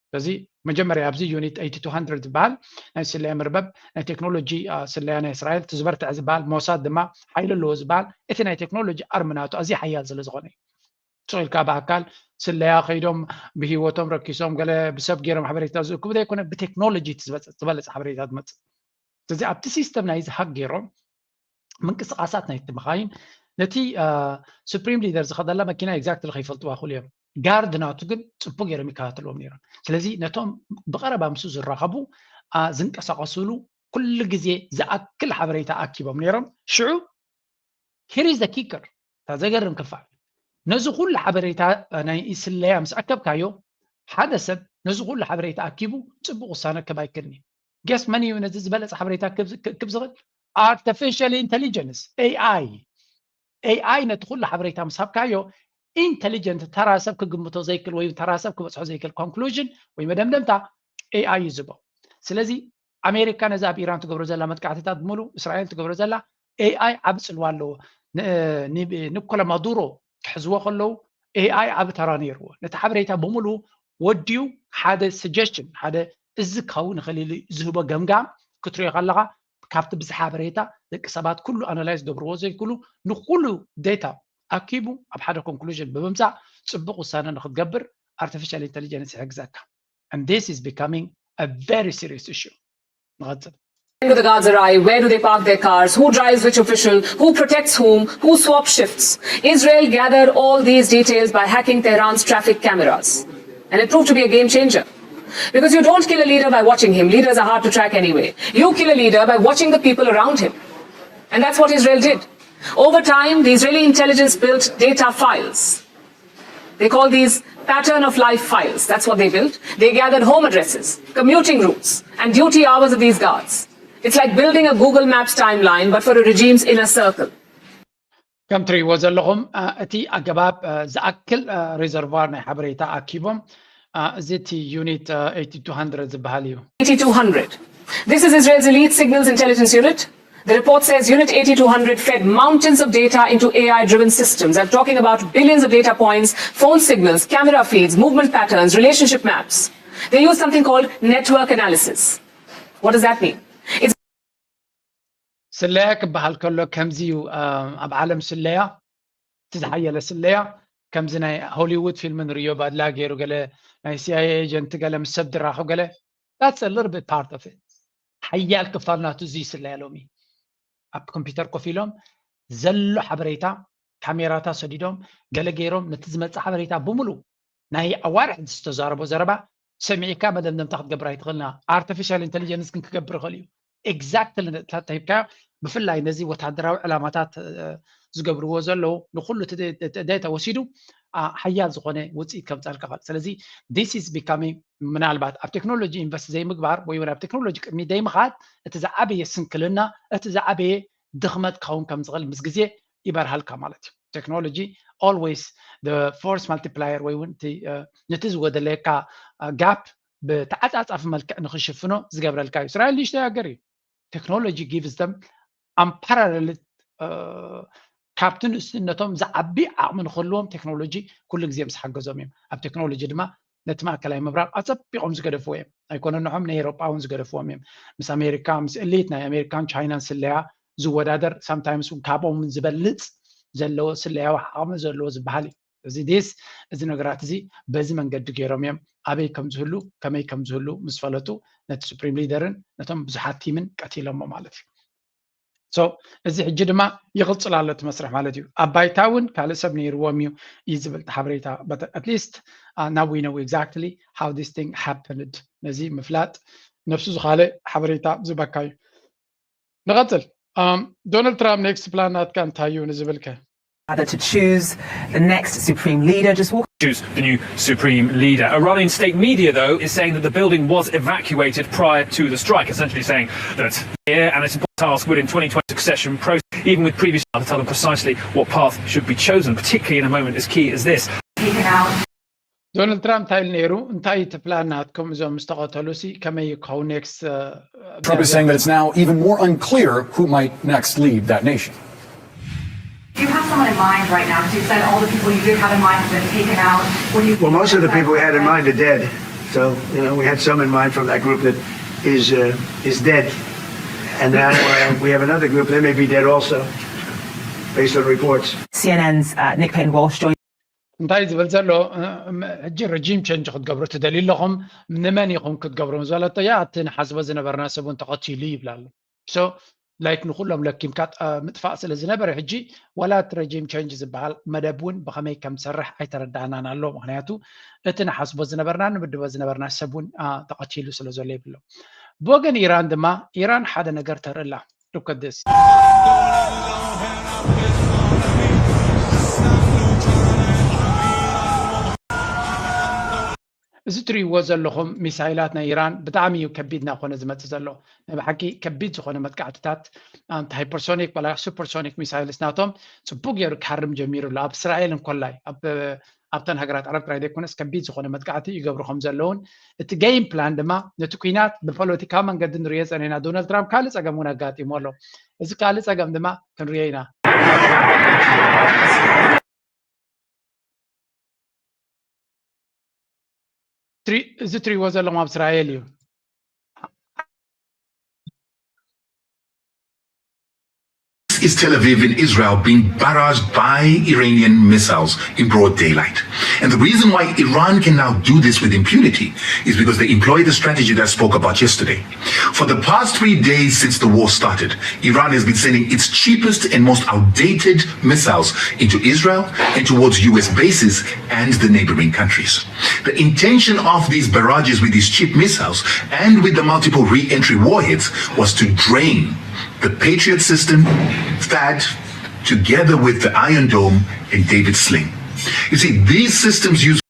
ስለዚ መጀመርያ ኣብዚ unit eighty two hundred ዝበሃል ናይ ስለያ መርበብ ናይ ቴክኖሎጂ ስለያ ናይ እስራኤል እቲ ዝበርትዐ ዝበሃል ሞሳድ ድማ ሓይሊ ኣለዎ ዝበሃል እቲ ናይ ቴክኖሎጂ ኣርሚ ናቱ ኣዝዩ ሓያል ስለ ዝኾነ እዩ። ስቕ ኢልካ ብኣካል ስለያ ከይዶም ብህይወቶም ረኪሶም ገለ ብሰብ ገይሮም ሓበሬታ ዝእክቡ ዘይኮነ ብቴክኖሎጂ ዝበለፀ ሓበሬታ ዝመፅእ። ስለዚ ኣብቲ system ናይ እዚ hack ገይሮም ምንቅስቃሳት ናይቲ መኻይን ነቲ supreme leader ዝኸደላ መኪና exactly ከይፈልጥዋ ክእሉ እዮም። ጋርድ ናቱ ግን ፅቡቅ ገይሮም ይከታተልዎም ነይሮም። ስለዚ ነቶም ብቀረባ ምስኡ ዝራኸቡ ዝንቀሳቀስሉ ኩሉ ግዜ ዝኣክል ሓበሬታ ኣኪቦም ነይሮም። ሽዑ here is the kicker፣ እታ ዘገርም ክፋል ነዚ ኩሉ ሓበሬታ ናይ ስለያ ምስ ኣከብካዮ ሓደ ሰብ ነዚ ኩሉ ሓበሬታ ኣኪቡ ፅቡቅ ውሳነ ክብ ኣይክእልን እዩ። Guess መን እዩ ነዚ ዝበለፀ ሓበሬታ ክብ ዝኽእል? Artificial intelligence AI። AI ነቲ ኩሉ ሓበሬታ ምስ ሃብካዮ intelligent ተራ ሰብ ክግምቶ ዘይክእል ወይ ተራ ሰብ ክበፅሖ ዘይክእል conclusion ወይ መደምደምታ AI እዩ ዝህቦ። ስለዚ ኣሜሪካ ነዚ ኣብ ኢራን ትገብሮ ዘላ መጥቃዕትታት ብምሉ እስራኤል ትገብሮ ዘላ AI ዓቢ ፅልዋ ኣለዎ። ኒኮላ ማዱሮ ክሕዝዎ ከለዉ AI ዓቢ ተራ ነይርዎ። ነቲ ሓበሬታ ብምሉ ወዲኡ ሓደ suggestion ሓደ እዚ ካው ንኸሊል ዝህቦ ገምጋም ክትሪኦ ከለኻ ካብቲ ብዝሓ ሓበሬታ ደቂ ሰባት ኩሉ ኣናላይዝ ገብርዎ ዘይክሉ ንኩሉ ዴታ ኣኪቡ ኣብ ሓደ ኮንክሉዥን ብምምፃእ ፅቡቅ ውሳነ ንክትገብር ኣርቲፊሻል ኢንተሊጀንስ ይሕግዘካ። And this is becoming a very serious issue. ንቐፅል። Where do the guards arrive? Where do they park their cars? Who drives which official? Who protects whom? Who swaps shifts? Israel gathered all these details by hacking Tehran's traffic cameras. And it proved to be a game changer. Because you don't kill a leader by watching him. Leaders are hard to track anyway. You kill a leader by watching the people around him. And that's what Israel did. Over time, the Israeli intelligence built data files. They call these pattern of life files. That's what they built. They gathered home addresses, commuting routes, and duty hours of these guards. It's like building a Google Maps timeline, but for a regime's inner circle. ከም ትሪእዎ ዘለኹም እቲ ኣገባብ ዝኣክል ሪዘርቫር ናይ ሓበሬታ ኣኪቦም እዚ እቲ ዩኒት eighty two hundred ዝበሃል እዩ። Eighty two hundred. This is Israel's elite signals intelligence unit. The report says Unit eighty two hundred fed mountains of data into A I driven systems. I'm talking about billions of data points, phone signals, camera feeds, movement patterns, relationship maps. They use something called network analysis. What does that mean? It's ስለያ ክበሃል ከሎ ከምዚ እዩ። ኣብ ዓለም ስለያ እቲ ዝሓየለ ስለያ ከምዚ ናይ ሆሊውድ ፊልም ንርእዮ ባድላ ገይሩ ገለ ናይ ሲኣይኤ ኤጀንት ገለ ምስ ሰብ ድራኹ ገለ that's a little bit part of it ሓያል ክፋል ናቱ እዚ ይስለያ ሎሚ ኣብ ኮምፒውተር ኮፍ ኢሎም ዘሎ ሓበሬታ ካሜራታት ሰዲዶም ገለ ገይሮም ነቲ ዝመፅእ ሓበሬታ ብምሉ ናይ ኣዋርሕ ዝተዛረቦ ዘረባ ሰሚዕካ መደምደምታ ክትገብር ኣይትኽእልና። ኣርቲፊሻል ኢንቴሊጀንስ ግን ክገብር ይኽእል እዩ። ኤግዛክትሊ ሂብካ ብፍላይ ነዚ ወታደራዊ ዕላማታት ዝገብርዎ ዘለዉ ንኩሉ ዴታ ወሲዱ ሓያል ዝኾነ ውፅኢት ከምፃልካ ኽእል። ስለዚ this is becoming ምናልባት ኣብ ቴክኖሎጂ ኢንቨስት ዘይምግባር ወይ ኣብ ቴክኖሎጂ ቅድሚ ዘይምኻድ እቲ ዝዓበየ ስንክልና እቲ ዝዓበየ ድኽመት ክኸውን ከም ዝኽእል ምስ ግዜ ይበርሃልካ ማለት እዩ። ቴክኖሎጂ always force multiplier ወይ እውን ነቲ ዝጎደለካ ጋፕ ብተዓፃፃፊ መልክዕ ንክሽፍኖ ዝገብረልካ እዩ። እስራኤል ንእሽተይ ሃገር እዩ። ቴክኖሎጂ gives them unparalleled ካብቲ ንእስነቶም ዝዓቢ ዓቕሚ ንክህልዎም ቴክኖሎጂ ኩሉ ግዜ ምስ ሓገዞም እዮም። ኣብ ቴክኖሎጂ ድማ ነቲ ማእከላይ ምብራቕ ኣጸቢቖም ዝገደፍዎ እዮም። ኣይኮነን ንዖም ንኤውሮጳ እውን ዝገደፍዎም እዮም። ምስ ኣሜሪካ ምስ እሊት ናይ ኣሜሪካን ቻይናን ስለያ ዝወዳደር ሳምታይምስ እውን ካብኦም ዝበልጽ ዘለዎ ስለያዊ ዓቕሚ ዘለዎ ዝበሃል እዩ። እዚ ዴስ እዚ ነገራት እዚ በዚ መንገዲ ገይሮም እዮም ኣበይ ከም ዝህሉ ከመይ ከም ዝህሉ ምስ ፈለጡ ነቲ ሱፕሪም ሊደርን ነቶም ብዙሓት ቲምን ቀቲሎሞ ማለት እዩ። So እዚ ሕጂ ድማ ይቕፅል ኣሎ እቲ መስርሕ ማለት እዩ። ኣብ ባይታ እውን ካልእ ሰብ ነይርዎም እዩ እዩ ዝብል ሓበሬታ at least now we know exactly how this thing happened። ነዚ ምፍላጥ ነብሱ ዝኻለ ሓበሬታ ዝበካ እዩ። ንቐፅል። ዶናልድ ትራምፕ ኔክስት ፕላን ናትካ እንታይ እዩ ንዝብልከ? Rather to choose the next supreme leader. Just walk. Choose the new supreme leader. Iranian state media, though, is saying that the building was evacuated prior to the strike, essentially saying that here and its important task within twenty twenty succession process, even with previous to tell them precisely what path should be chosen, particularly in a moment as key as this. Taken out. ዶናልድ ትራምፕ እንታይ ኢሉ ነይሩ? እንታይ እቲ ፕላን ናትኩም? እዞም ዝተቐተሉ ሲ ከመይ ይኸውን ኔክስት? Trump is saying that it's now even more unclear who might next lead that nation. Do you have someone in mind right now? Because you said all the people you did have in mind have been taken out. What do you Well, most of the people we had in mind are dead. So, you know, we had some in mind from that group that is uh, is dead. And now uh, we have another group. They may be dead also, based on reports. C N N's uh, Nick Payne Walsh joined. እንታይ ዝብል ዘሎ ሕጂ ረጂም ቸንጅ ክትገብሩ ትደልዩ ኣለኹም ንመን ኢኹም ክትገብሩ ዝበለቶ ያ እቲ ንሓስቦ ዝነበርና ሰብ እውን ተቐቲሉ ይብላ ኣሎ። So like ንኩሎም ለኪምካ ምጥፋእ ስለ ዝነበረ ሕጂ ወላ እቲ ረጂም ቸንጅ ዝበሃል መደብ እውን ብኸመይ ከም ዝሰርሕ ኣይተረዳእናን ኣሎ። ምክንያቱ እቲ ንሓስቦ ዝነበርና ንምድቦ ዝነበርና ሰብ እውን ተቐቲሉ ስለ ዘሎ ይብሎ። ብወገን ኢራን ድማ ኢራን ሓደ ነገር ተርኢ ኣላ። Look at this. እዚ ትሪእዎ ዘለኹም ሚሳይላት ናይ ኢራን ብጣዕሚ እዩ ከቢድ እናኾነ ዝመፅእ ዘሎ። ናይ ብሓቂ ከቢድ ዝኾነ መጥቃዕትታት ሃይፐርሶኒክ ዋላ ሱፐርሶኒክ ሚሳይልስ ናቶም ፅቡቅ ገይሩ ክሃርም ጀሚሩ ኣሎ። ኣብ እስራኤል እንኮላይ ኣብተን ሃገራት ዓረብ ጥራይ ዘይኮነስ ከቢድ ዝኾነ መጥቃዕቲ ይገብሩ ከም ዘለውን እቲ ጌም ፕላን ድማ ነቲ ኩናት ብፖለቲካዊ መንገዲ ንሪኦ ፀኒሕና። ዶናልድ ትራምፕ ካልእ ፀገም እውን ኣጋጢሞ ኣሎ። እዚ ካልእ ፀገም ድማ ክንሪኦ ኢና። እዚ ትሪእዎ ዘለኹም ኣብ እስራኤል እዩ። Is Tel Aviv in Israel being barraged by Iranian missiles in broad daylight. And the reason why Iran can now do this with impunity is because they employ the strategy that I spoke about yesterday. For the past three days since the war started, Iran has been sending its cheapest and most outdated missiles into Israel and towards U S bases and the neighboring countries. The intention of these barrages with these cheap missiles and with the multiple re-entry warheads was to drain the Patriot system, THAAD, together with the Iron Dome and David Sling. You see, these systems use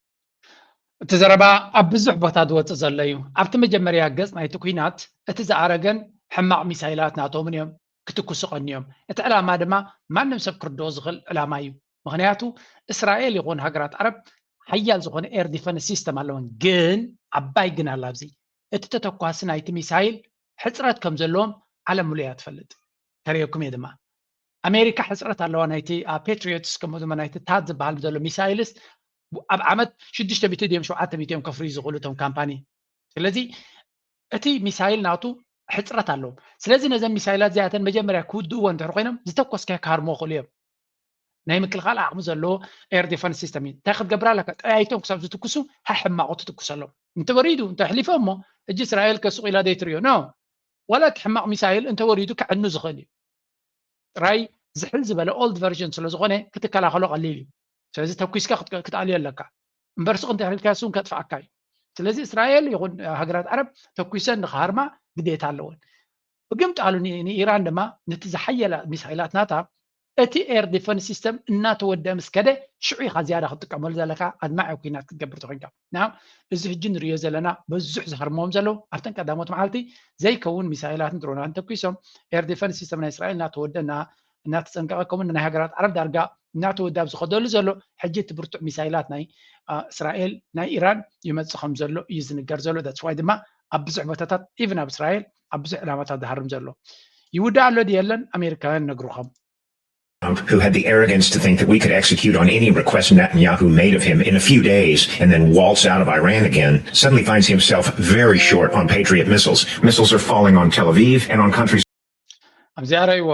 እቲ ዘረባ ኣብ ብዙሕ ቦታ ዝወፅእ ዘሎ እዩ። ኣብቲ መጀመርያ ገፅ ናይቲ ኩናት እቲ ዝኣረገን ሕማቕ ሚሳይላት ናቶምን እዮም ክትኩሱ ቀንዮም። እቲ ዕላማ ድማ ማንም ሰብ ክርድኦ ዝኽእል ዕላማ እዩ። ምኽንያቱ እስራኤል ይኹን ሃገራት ዓረብ ሓያል ዝኾነ ኤር ዲፈንስ ሲስተም ኣለወን። ግን ዓባይ ግን ኣላ ኣብዚ እቲ ተተኳሲ ናይቲ ሚሳይል ሕፅረት ከም ዘለዎም ዓለም ሙሉእ እያ ትፈልጥ። ተርእየኩም እየ ድማ ኣሜሪካ ሕፅረት ኣለዋ ናይቲ ፓትሪዮትስ ከምኡ ድማ ናይቲ ታድ ዝበሃል ዘሎ ሚሳይልስ ኣብ ዓመት ሽዱሽተ ሚእቲ ድዮም ሸውዓተ ሚእቲ እዮም ከፍርዩ ዝኽእሉ እቶም ካምፓኒ። ስለዚ እቲ ሚሳይል ናቱ ሕፅረት ኣለዎም። ስለዚ ነዘን ሚሳይላት እዚኣተን መጀመርያ ክውድእዎ እንድሕር ኮይኖም ዝተኮስካዮ ክሃርምዎ ክእሉ እዮም። ናይ ምክልኻል ዓቕሚ ዘለዎ air defense system እዩ። እንታይ ክትገብር ኣለካ? ጠያይቶም ክሳብ ዝትኩሱ ሕማቑ ትትኩሰሎም። እንተወሪዱ እንተሕሊፎ እሞ ሕጂ እስራኤል ከሱቕ ኢላ ዘይትሪዮ ኖ ዋላ እቲ ሕማቕ ሚሳይል እንተወሪዱ ክዕኑ ዝኽእል እዩ። ጥራይ ዝሕል ዝበለ old version ስለ ዝኾነ ክትከላኸሎ ቀሊል እዩ። ስለዚ ተኩስካ ክትኣልዮ ኣለካ። እምበር ስቕ እንተሕልካ እሱን ከጥፍኣካ እዩ። ስለዚ እስራኤል ይኹን ሃገራት ዓረብ ተኩሰን ንክሃርማ ግዴታ ኣለወን። ብግምጣሉ ንኢራን ድማ ነቲ ዝሓየለ ሚሳይላት ናታ እቲ air defense system እናተወደአ ምስ ከደ ሽዑ ኢኻ ዝያዳ ክትጥቀመሉ ዘለካ ኣድማዒ ኩናት ክትገብር ተኮንካ። ና እዚ ሕጂ ንሪዮ ዘለና ብዙሕ ዝሃርሞም ዘለዉ ኣብተን ቀዳሞት መዓልቲ ዘይከውን ሚሳይላትን ድሮናትን ተኩሶም air defense system ናይ እስራኤል እናተወደና እናተፀንቀቐ ከምኡ ናይ ሃገራት ዓረብ ዳርጋ እናተወደ ኣብ ዝኸደሉ ዘሎ ሕጂ እቲ ብርቱዕ ሚሳይላት ናይ እስራኤል ናይ ኢራን ይመፅእ ከም ዘሎ እዩ ዝንገር ዘሎ። That's why ድማ ኣብ ብዙሕ ቦታታት even ኣብ እስራኤል ኣብ ብዙሕ ዕላማታት ዝሃርም ዘሎ ይውዳእ ኣሎ ድየለን ኣሜሪካውያን ነግሩኸም who had the arrogance to think that we could execute on any request Netanyahu made of him in a few days and then waltz out of Iran again, suddenly finds himself very short on Patriot missiles. Missiles are falling on Tel Aviv and on countries. ኣብዚኣ ረእይዎ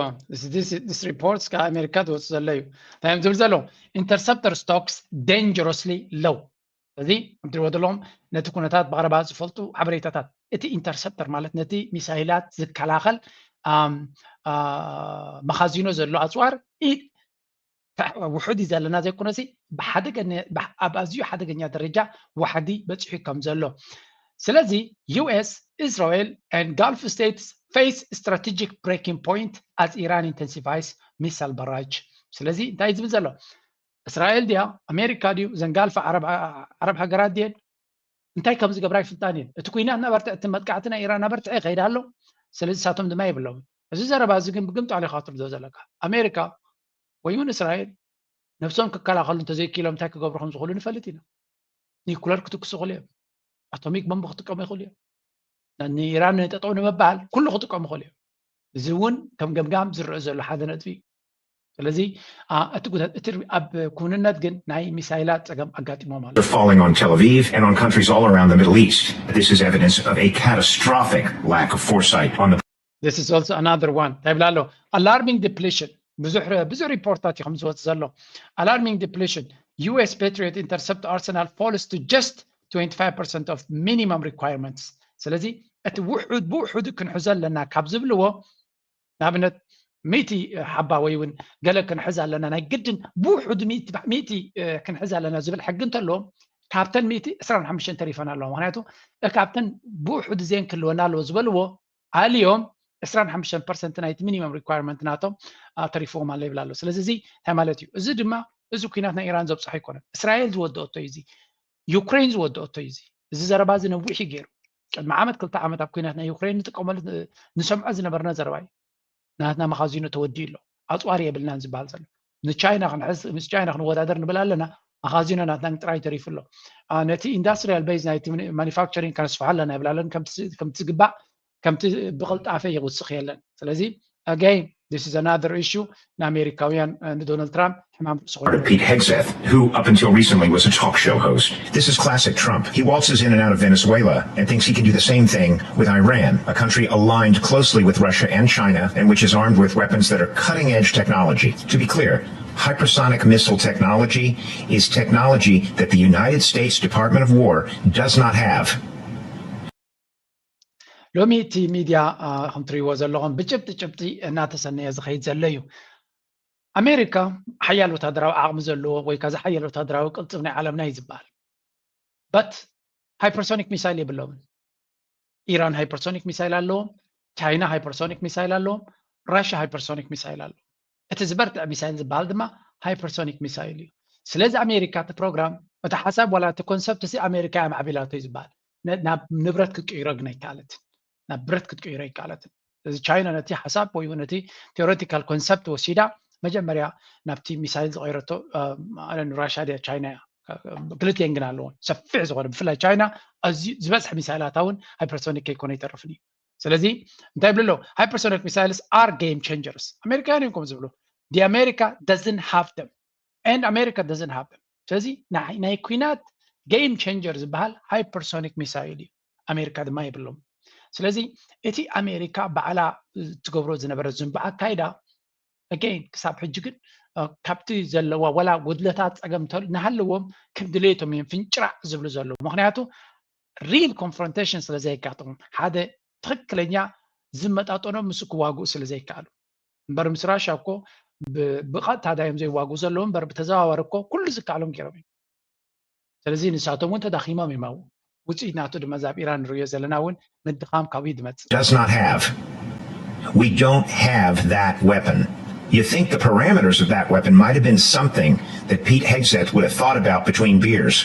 this reports ካብ ኣሜሪካ ዝወፁ ዘሎ እዩ። እንታይ እዮም ዝብል ዘለዉ? Interceptor stocks dangerously low። እዚ እትሪዎ ዘለዎም ነቲ ኩነታት ብቐረባ ዝፈልጡ ሓበሬታታት። እቲ ኢንተርሰፕተር ማለት ነቲ ሚሳይላት ዝከላኸል መኻዚኖ ዘሎ ኣፅዋር ውሑድ እዩ ዘለና ዘይኮነሲ ኣብ ኣዝዩ ሓደገኛ ደረጃ ዋሕዲ በፂሑ ከም ዘሎ። ስለዚ US, Israel and Gulf states face strategic breaking point as Iran intensifies missile barrage። ስለዚ እንታይ ዝብል ዘሎ? እስራኤል ድያ ኣሜሪካ ድዩ ዘን ጋልፍ ዓረብ ሃገራት ድየን? እንታይ ከም ዝገብራ ይፍልጣን እየን። እቲ ኩናት እናበርትዐ እቲ መጥቃዕቲ ናይ ኢራን እናበርትዐ ይኸይድ ኣሎ። ስለዚ ንሳቶም ድማ የብሎም። እዚ ዘረባ እዚ ግን ብግምጣሉ ኢኻ ትርድኦ ዘለካ። ኣሜሪካ ወይ እውን እስራኤል ነብሶም ክከላኸሉ እንተዘይክኢሎም እንታይ ክገብሩ ከም ዝኽእሉ ንፈልጥ ኢና። ኒኩለር ክትኩሱ ይኽእሉ እዮም። ኣቶሚክ ቦምብ ክጥቀሙ ይኽእሉ እዮም። ንኢራን ጠጠው ንምባል ኩሉ ክጥቀሙ ይኽእሉ እዮም። እዚ እውን ከም ገምጋም ዝረአ ዘሎ ሓደ ነጥቢ እዩ። ስለዚ እቲ ጉዳት እቲ ኣብ ክውንነት ግን ናይ ሚሳይላት ፀገም ኣጋጢሞም ኣሎ። Falling on Tel Aviv and on countries all around the Middle East. This is evidence of a catastrophic lack of foresight on the This is also another one. እንታይ ይብላ ኣሎ? Alarming depletion ብዙሕ ብዙሕ ሪፖርታት እዩ ከም ዝወፅ ዘሎ። Alarming depletion. US Patriot intercept arsenal falls to just twenty-five percent of minimum requirements. ስለዚ እቲ ውሑድ ብውሑድ ክንሕዞ ኣለና ካብ ዝብልዎ ንኣብነት ሚእቲ ሓባ ወይ እውን ገለ ክንሕዝ ኣለና ናይ ግድን ብውሑድ ሚእቲ ክንሕዝ ኣለና ዝብል ሕጊ እንተለዎም ካብተን ሚእቲ ዕስራን ሓሙሽተን ተሪፈን ኣለዋ። ምክንያቱ ካብተን ብውሑድ ዜን ክህልወና ኣለዎ ዝበልዎ ኣልዮም ዕስራን ሓሙሽተን ፐርሰንት ናይቲ ሚኒመም ሪኳርመንት ናቶም ተሪፍዎም ኣሎ ይብል ኣሎ። ስለዚ እዚ እንታይ ማለት እዩ? እዚ ድማ እዚ ኩናት ናይ ኢራን ዘብፅሖ ኣይኮነን። እስራኤል ዝወደኦቶ እዩ እዚ፣ ዩክሬን ዝወደኦቶ እዩ እዚ። እዚ ዘረባ እዚ ነዊሕ እዩ ገይሩ። ቅድሚ ዓመት ክልተ ዓመት ኣብ ኩናት ናይ ዩክሬን ንጥቀመሉ ንሰምዖ ዝነበርና ዘረባ እዩ። ናትና መኻዚኖ ተወዲኡ ኣሎ፣ ኣፅዋር የብልናን ዝበሃል ዘሎ። ንቻይና ክንሕዝ ምስ ቻይና ክንወዳደር ንብል ኣለና፣ መኻዚኖ ናትና ጥራይ ተሪፉ ኣሎ። ነቲ ኢንዳስትሪያል ቤዝ ናይቲ ማኒፋክቸሪንግ ከነስፍሖ ኣለና ይብል ኣለና። ከምቲ ዝግባእ ከምቲ ብቕልጣፈ ይውስኽ የለን። ስለዚ again this is another issue ንኣሜሪካውያን ንዶናልድ ትራምፕ ሕማም ርእሲ ኮይኑ Pete Hegseth, who up until recently was a talk show host. This is classic Trump. He waltzes in and out of Venezuela and thinks he can do the same thing with Iran, a country aligned closely with Russia and China and which is armed with weapons that are cutting edge technology. To be clear, hypersonic missile technology is technology that the United States Department of War does not have. ሎሚ እቲ ሚድያ ከም ትሪእዎ ዘለኹም ብጭብጢ ጭብጢ እናተሰነየ ዝኸይድ ዘሎ እዩ። ኣሜሪካ ሓያል ወታደራዊ ዓቕሚ ዘለዎ ወይ ከዚ ሓያል ወታደራዊ ቅልፅም ናይ ዓለምና እዩ ዝበሃል። በት ሃይፐርሶኒክ ሚሳይል የብሎምን። ኢራን ሃይፐርሶኒክ ሚሳይል ኣለዎም፣ ቻይና ሃይፐርሶኒክ ሚሳይል ኣለዎም፣ ራሽያ ሃይፐርሶኒክ ሚሳይል ኣለዎም። እቲ ዝበርትዐ ሚሳይል ዝበሃል ድማ ሃይፐርሶኒክ ሚሳይል እዩ። ስለዚ ኣሜሪካ እቲ ፕሮግራም እቲ ሓሳብ ዋላ እቲ ኮንሰፕት እዚ ኣሜሪካ እያ ማዕቢላቶ እዩ ዝበሃል። ናብ ንብረት ክትቅይሮ ግን ኣይከኣለትን፣ ናብ ብረት ክትቅይሮ ኣይከኣለትን። እዚ ቻይና ነቲ ሓሳብ ወይ እውን ነቲ ቴዎሬቲካል ኮንሰፕት ወሲዳ መጀመርያ ናብቲ ሚሳይል ዝቐይረቶ ኣለን ራሽያ ድያ ቻይና እያ። ክልቲኤን ግን ኣለዎ ሰፊሕ ዝኾነ ብፍላይ ቻይና ኣዝዩ ዝበዝሐ ሚሳይላታ እውን ሃይፐርሶኒክ ከይኮነ ይተርፍን እዩ። ስለዚ እንታይ ይብሉ ኣለዉ? Hypersonic missiles are game changers. ኣሜሪካውያን እዮም ከም ዝብሉ the America doesn't have them and America doesn't have them። ስለዚ ናይ ኩናት game changer ዝበሃል ሃይፐርሶኒክ ሚሳይል እዩ። ኣሜሪካ ድማ የብሎም። ስለዚ እቲ ኣሜሪካ ባዕላ ትገብሮ ዝነበረ ዝንባዕ ኣካይዳ again ክሳብ ሕጂ ግን ካብቲ ዘለዋ ወላ ጉድለታት ጸገም ናሃለዎም ከም ድሌቶም እዮም ፍንጭራዕ ዝብሉ ዘለዉ። ምክንያቱ real confrontation ስለ ዘይጋጥሞም፣ ሓደ ትኽክለኛ ዝመጣጠኖም ምስ ክዋግኡ ስለ ዘይከኣሉ እምበር ምስ ራሻ እኮ ብቐጥታ ዳዮም ዘይዋግኡ ዘለዉ እምበር ብተዘዋዋሪ እኮ ኩሉ ዝከኣሎም ገይሮም እዮም። ስለዚ ንሳቶም እውን ተዳኺሞም እዮም ኣብኡ። ውፅኢት ናቱ ድማ እዛ ኣብ ኢራን ንሪኦ ዘለና እውን ምድኻም ካብኡ እዩ ዝመፅእ። does not have. We don't have that weapon. You think the parameters of that weapon might have been something that Pete Hegseth would have thought about between beers,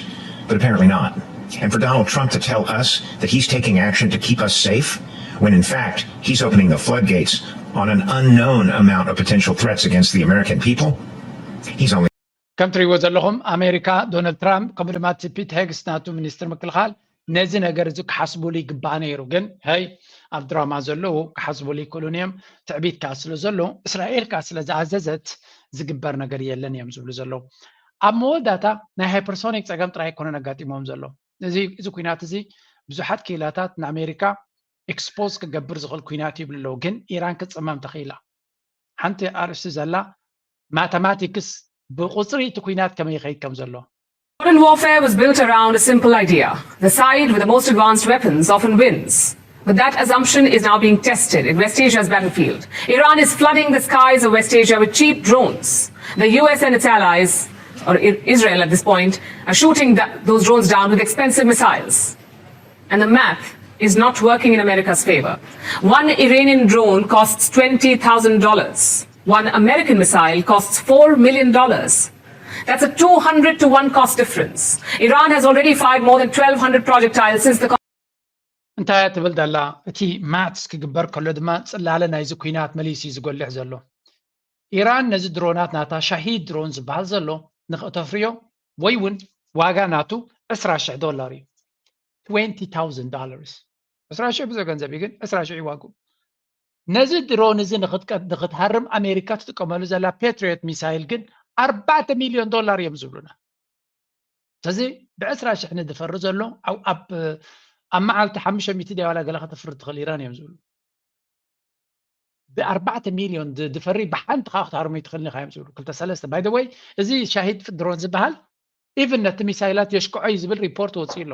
but apparently not. And for Donald Trump to tell us that he's taking action to keep us safe, when in fact he's opening the floodgates on an unknown amount of potential threats against the American people, he's only ከም ትሪእዎ ዘለኹም ኣሜሪካ ዶናልድ ትራምፕ ከምኡ ድማ እቲ ፒት ሄግስ ናቱ ሚኒስትር ምክልኻል ነዚ ነገር እዚ ክሓስቡሉ ይግባእ ነይሩ። ግን ሀይ ኣብ ድራማ ዘለዉ ክሓስቡሉ ይክእሉን እዮም። ትዕቢት ከዓ ስለ ዘሎ እስራኤል ከዓ ስለ ዝኣዘዘት ዝግበር ነገር የለን እዮም ዝብሉ ዘለዉ። ኣብ መወዳእታ ናይ ሃይፐርሶኒክ ፀገም ጥራይ ኣይኮነን ኣጋጢሞም ዘሎ። እዚ እዚ ኩናት እዚ ብዙሓት ክኢላታት ንኣሜሪካ ኤክስፖዝ ክገብር ዝኽእል ኩናት ይብሉ ኣለዉ። ግን ኢራን ክትፅመም ተኽኢላ። ሓንቲ ኣርእስቲ ዘላ ማተማቲክስ ብቁፅሪ እቲ ኩናት ከመይ ይኸይድ ከም ዘሎ። Modern warfare was built around a simple idea. The side with the most advanced weapons often wins. But that assumption is now being tested in West Asia's battlefield. Iran is flooding the skies of West Asia with cheap drones. The U S and its allies, or Israel at this point, are shooting those drones down with expensive missiles. And the math is not working in America's favor. One Iranian drone costs twenty thousand dollars. One American missile costs four million dollars. That's a two hundred to one cost difference. Iran has already fired more than twelve hundred projectiles since the እንታይ ትብል ዘላ? እቲ ማትስ ክግበር ከሎ ድማ ፅላለ ናይዚ ኩናት መሊሱ እዩ ዝጎልሕ ዘሎ። ኢራን ነዚ ድሮናት ናታ ሻሂድ ድሮን ዝበሃል ዘሎ ንክእተፍርዮ ወይ እውን ዋጋ ናቱ ዕስራ ሽሕ ዶላር እዩ። twenty thousand dollars። ዕስራ ሽሕ ብዙሕ ገንዘብ እዩ፣ ግን ዕስራ ሽሕ እዩ ዋግኡ። ነዚ ድሮን እዚ ንክትሃርም ኣሜሪካ ትጥቀመሉ ዘላ ፔትሪዮት ሚሳይል ግን ኣርባዕተ ሚልዮን ዶላር እዮም ዝብሉና። ስለዚ ብዕስራ ሽሕ ንድፈሪ ዘሎ ኣብ መዓልቲ ሓሙሽተ ሚእቲ ድያ ዋላ ገለ ከተፍሪ ትኽእል ኢራን እዮም ዝብሉ። ብኣርባዕተ ሚልዮን ድፈሪ ብሓንቲ ከዓ ክትሃርሙ ይትኽእልኒ ኢኻ እዮም ዝብሉ። ክልተ ሰለስተ ባይ ወይ እዚ ሻሂድ ድሮን ዝበሃል ኢቭን ነቲ ሚሳይላት የሽክዖ እዩ ዝብል ሪፖርት ወፅኡ ኣሎ።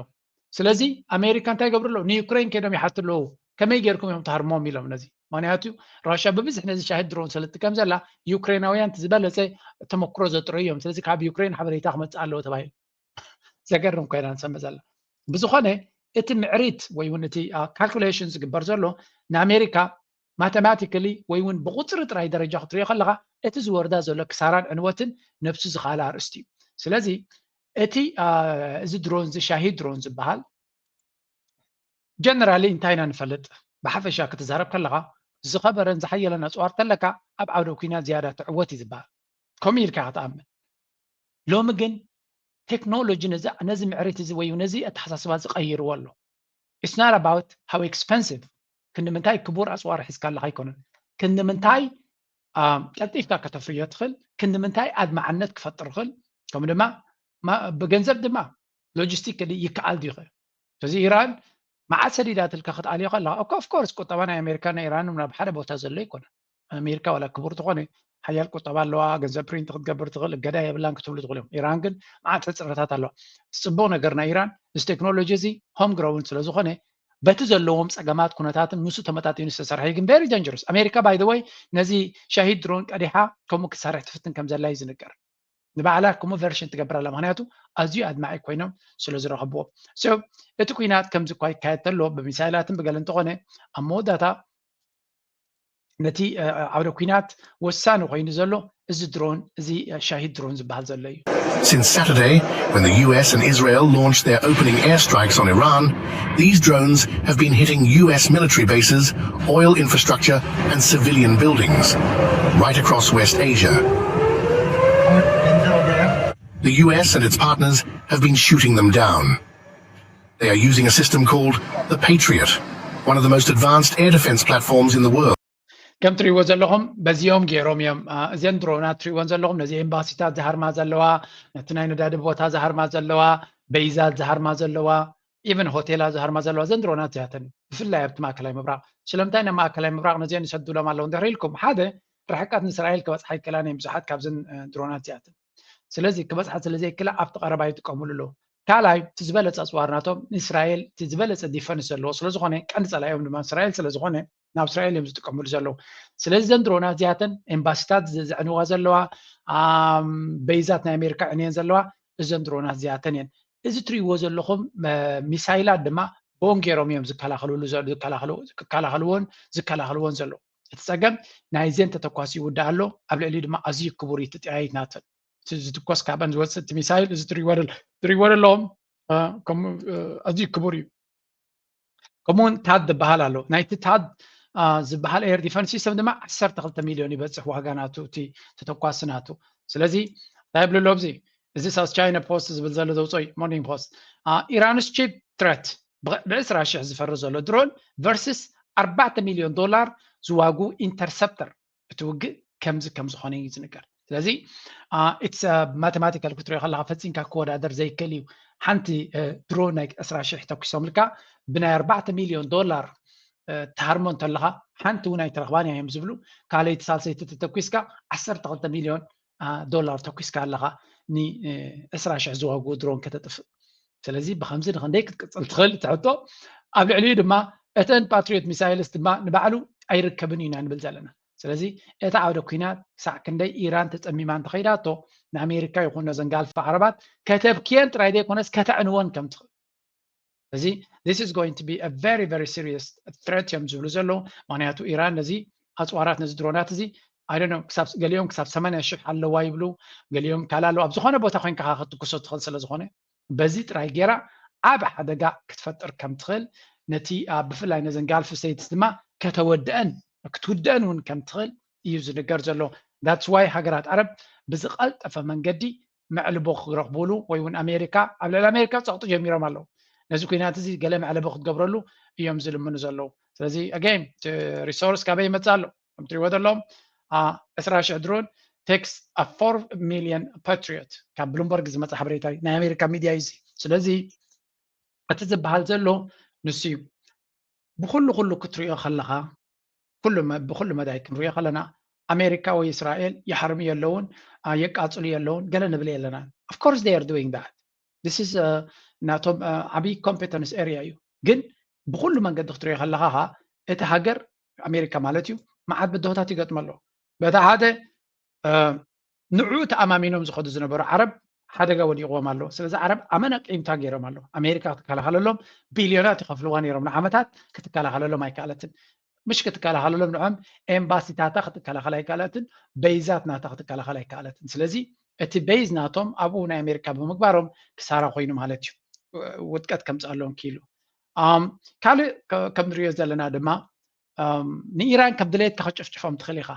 ስለዚ ኣሜሪካ እንታይ ይገብሩ ኣለዉ? ንዩክሬን ከይዶም ይሓቱ ኣለዉ። ከመይ ጌርኩም እዮም ትሃርሞም ኢሎም ነዚ። ምክንያቱ ራሽያ ብብዝሕ ነዚ ሻሂድ ድሮን ስለ ትጥቀም ዘላ ዩክሬናውያን ዝበለፀ ተመክሮ ዘጥረዩ እዮም። ስለዚ ካብ ዩክሬን ሓበሬታ ክመፅእ ኣለዎ ተባሂሉ። ዘገርም ኮይና ንሰምዕ ዘላ። ብዝኾነ እቲ ምዕሪት ወይ እውን እቲ ካልኩሌሽን ዝግበር ዘሎ ንኣሜሪካ ማተማቲካሊ ወይ እውን ብቁፅሪ ጥራይ ደረጃ ክትሪኦ ከለካ እቲ ዝወርዳ ዘሎ ክሳራን ዕንወትን ነብሱ ዝኻለ ኣርእስቲ እዩ። ስለዚ እቲ እዚ ድሮን እዚ ሻሂድ ድሮን ዝበሃል ጀነራሊ እንታይ ኢና ንፈልጥ? ብሓፈሻ ክትዛረብ ከለካ ዝኸበረን ዝሓየለን ኣፅዋር ተለካ ኣብ ዓውደ ኩናት ዝያዳ ትዕወት እዩ ዝበሃል። ከምኡ ኢልካ ክትኣምን። ሎሚ ግን ቴክኖሎጂ ነዚ ምዕሪት እዚ ወይ ነዚ ኣተሓሳስባ እዚ ቀይርዎ ኣሎ። It's not about how expensive ክንዲ ምንታይ ክቡር ኣፅዋር ሒዝካ ኣለካ ኣይኮነን፣ ክንዲ ምንታይ ቀልጢፍካ ከተፍርዮ ትኽእል፣ ክንዲ ምንታይ ኣድማዕነት ክፈጥር ይኽእል፣ ከምኡ ድማ ብገንዘብ ድማ ሎጂስቲክ ይከኣል ድዩ ይኽእል። ስለዚ ኢራን መዓት ሰዲዳትልካ ክትኣልዮ ከለካ ኦፍኮርስ ቁጠባ ናይ ኣሜሪካ ናይ ኢራን ናብ ሓደ ቦታ ዘሎ ኣይኮነን። ኣሜሪካ ዋላ ክቡር ትኾነ ሓያል ቁጠባ ኣለዋ፣ ገንዘብ ፕሪንት ክትገብር ትኽእል፣ እገዳ የብላን ክትብሉ ትኽእሉ እዮም። ኢራን ግን መዓት ሕፅረታት ኣለዋ። ዝፅቡቕ ነገር ናይ ኢራን እዚ ቴክኖሎጂ እዚ ሆም ግሮውን ስለ ዝኾነ በቲ ዘለዎም ፀገማት ኩነታትን ምስኡ ተመጣጢኑ ዝተሰርሐ እዩ። ግን very dangerous ኣሜሪካ by the way ነዚ ሻሂድ ድሮን ቀዲሓ ከምኡ ክትሰርሕ ትፍትን ከም ዘላ እዩ ዝንገር። ንባዕላ ከምኡ ቨርሽን ትገብር ኣላ። ምክንያቱ ኣዝዩ ኣድማዒ ኮይኖም ስለ ዝረኸብዎ። So እቲ ኩናት ከምዚ እኳ ይካየድ ተሎ ብሚሳይላትን ብገለ እንተኾነ ኣብ መወዳእታ ነቲ ዓውደ ኩናት ወሳኒ ኮይኑ ዘሎ እዚ ድሮን እዚ ሻሂድ ድሮን ዝበሃል ዘሎ እዩ። Since Saturday, when the U S and Israel launched their opening airstrikes on Iran, these drones have been hitting U S military bases, oil infrastructure, and civilian buildings right across West Asia. The U S and its partners have been shooting them down. They are using a system called the Patriot, one of the most advanced air defense platforms in the world. ከም ትሪእዎ ዘለኹም በዚኦም ገይሮም እዮም። እዘን ድሮናት ትሪእዎን ዘለኹም ነዚ ኤምባሲታት ዝሃርማ ዘለዋ፣ ነቲ ናይ ነዳዲ ቦታ ዝሃርማ ዘለዋ፣ በይዛት ዝሃርማ ዘለዋ፣ ኢቨን ሆቴላት ዝሃርማ ዘለዋ እዘን ድሮናት እዚኣተን ብፍላይ ኣብቲ ማእከላይ ምብራቕ። ስለምንታይ ናብ ማእከላይ ምብራቕ ነዚአን ይሰዱሎም ኣለዉ እንድሕር ኢልኩም፣ ሓደ ርሕቀት ንእስራኤል ክበፅሓ ይክእላን እየን ብዙሓት ካብዘን ድሮናት እዚኣተን። ስለዚ ክበፅሓ ስለዘይክእላ ኣብቲ ቀረባ ይጥቀምሉ ኣለዉ። ካልኣይ እቲ ዝበለፀ ኣፅዋር ናቶም ንእስራኤል እቲ ዝበለፀ ዲፈንስ ዘለዎ ስለዝኾነ ቀንዲ ፀላኢኦም ድማ እስራኤል ስለዝኾነ ናብ እስራኤል እዮም ዝጥቀምሉ ዘለዉ። ስለዚ ዘን ድሮናት እዚኣተን ኤምባሲታት ዘዕንዋ ዘለዋ፣ በይዛት ናይ ኣሜሪካ ዕንየን ዘለዋ እዘን ድሮናት እዚኣተን እየን። እዚ ትሪእዎ ዘለኹም ሚሳይላት ድማ ቦን ገይሮም እዮም ዝከላኸልዎን ዝከላኸልዎን ዘለዉ። እቲ ፀገም ናይዘን ተተኳሲ ይውዳእ ኣሎ፣ ኣብ ልዕሊ ድማ ኣዝዩ ክቡር እዩ እቲ ጥያይት ናተን። ዝትኮስ ካብአን ዝወፅእ እቲ ሚሳይል እዚ ትሪእዎ ዘለኹም ኣዝዩ ክቡር እዩ። ከምኡውን ታድ ዝበሃል ኣሎ። ናይቲ ታድ ዝበሃል ኤር ዲፈንስ ሲስተም ድማ ዓሰርተ ክልተ ሚልዮን ይበፅሕ ዋጋ ናቱ እቲ ተተኳሲ ናቱ። ስለዚ እንታይ ይብሉ ኣሎ ኣብዚ? እዚ ሳውዝ ቻይና ፖስት ዝብል ዘሎ ዘውፅኦ እዩ፣ ሞርኒንግ ፖስት። ኢራንስ ቺፕ ትረት ብዕስራ ሽሕ ዝፈሪ ዘሎ ድሮን ቨርስስ ኣርባዕተ ሚልዮን ዶላር ዝዋጉ ኢንተርሰፕተር እቲ ውግእ ከምዚ ከም ዝኾነ እዩ ዝንገር። ስለዚ ኢትስ ማቴማቲካል ክትሪኦ ከለካ ፈፂምካ ክወዳደር ዘይክእል እዩ። ሓንቲ ድሮን ናይ ዕስራ ሽሕ ተኩሶምልካ ብናይ ኣርባዕተ ሚልዮን ዶላር ትሃርሞ እንተለካ ሓንቲ እውን ኣይትረኽባን እዮም ዝብሉ። ካልኣይቲ ሳልሰይቲ ተተኩስካ ዓሰርተ ክልተ ሚልዮን ዶላር ተኩስካ ኣለካ ንዕስራ ሽሕ ዝዋግኡ ድሮን ከተጥፍእ። ስለዚ ብከምዚ ንክንደይ ክትቅፅል ትኽእል እቲ ሕቶ። ኣብ ልዕሊኡ ድማ እተን ፓትሪዮት ሚሳይልስ ድማ ንባዕሉ ኣይርከብን ኢና ንብል ዘለና። ስለዚ እቲ ዓውደ ኲናት ክሳዕ ክንደይ ኢራን ተፀሚማ እንተኸይዳቶ ንኣሜሪካ ይኹን ነዘን ጋልፍ ዓረባት ከተብክየን ጥራይ ዘይኮነስ ከተዕንወን ከም ትኽእል። ስለዚ this is going to be a very very serious threat እዮም ዝብሉ ዘለዉ። ምክንያቱ ኢራን ነዚ ኣፅዋራት ነዚ ድሮናት እዚ I don't know ክሳብ ገሊኦም ክሳብ ሰማንያ ሽሕ ኣለዋ ይብሉ፣ ገሊኦም ካልእ ኣለዋ። ኣብ ዝኾነ ቦታ ኮይንካ ክትኩሶ ትኽእል ስለ ዝኾነ በዚ ጥራይ ገይራ ዓብ ሓደጋ ክትፈጥር ከም ትኽእል ነቲ ብፍላይ ነዘን ጋልፍ ስቴትስ ድማ ከተወድአን ክትውድአን እውን ከም ትኽእል እዩ ዝንገር ዘሎ። That's why ሃገራት ዓረብ ብዝቐልጠፈ መንገዲ መዕልቦ ክረኽቡሉ ወይ እውን ኣሜሪካ ኣብ ልዕሊ ኣሜሪካ ፀቕጢ ጀሚሮም ኣለዉ። ነዚ ኩናት እዚ ገለ መዕለቢ ክትገብረሉ እዮም ዝልምኑ ዘለዉ። ስለዚ again ሪሶርስ ካበይ ይመፅእ ኣሎ? ከም ትሪእዎ ዘለኹም ዕስራ ሽሕ ድሮን ቴክስ ፎር ሚልዮን ፓትሪዮት ካብ ብሉምበርግ ዝመፀ ሓበሬታ እዩ፣ ናይ ኣሜሪካ ሚድያ እዩ እዚ። ስለዚ እቲ ዝበሃል ዘሎ ንሱ እዩ። ብኩሉ ኩሉ ክትሪኦ ከለካ ኩሉ ብኩሉ መዳይ ክንሪኦ ከለና ኣሜሪካ ወይ እስራኤል ይሓርሙ የለውን፣ የቃፅሉ የለውን ገለ ንብል የለና። Of course they are doing that. This is ናቶም ዓብዪ ኮምፔተንስ ኤሪያ እዩ። ግን ብኩሉ መንገዲ ክትሪኦ ከለካ እቲ ሃገር ኣሜሪካ ማለት እዩ መዓት ብድሆታት ይገጥመ ኣሎ። በታ ሓደ ንዕኡ ተኣማሚኖም ዝኸዱ ዝነበሩ ዓረብ ሓደጋ ወዲቕዎም ኣሎ። ስለዚ ዓረብ ኣመና ቂምታ ገይሮም ኣሎ። ኣሜሪካ ክትከላኸለሎም ቢልዮናት ይኸፍልዋ ነይሮም ንዓመታት ክትከላኸለሎም ኣይከኣለትን። ምሽ ክትከላኸለሎም ንዖም ኤምባሲታታ ክትከላኸል ኣይከኣለትን፣ በይዛት ናታ ክትከላኸል ኣይከኣለትን። ስለዚ እቲ በይዝ ናቶም ኣብኡ ናይ ኣሜሪካ ብምግባሮም ክሳራ ኮይኑ ማለት እዩ። ውድቀት ከምፅኣሎም ክኢሉ። ካልእ ከም ንሪኦ ዘለና ድማ ንኢራን ከም ድሌትካ ክጭፍጭፎም ትኽእል ኢኻ።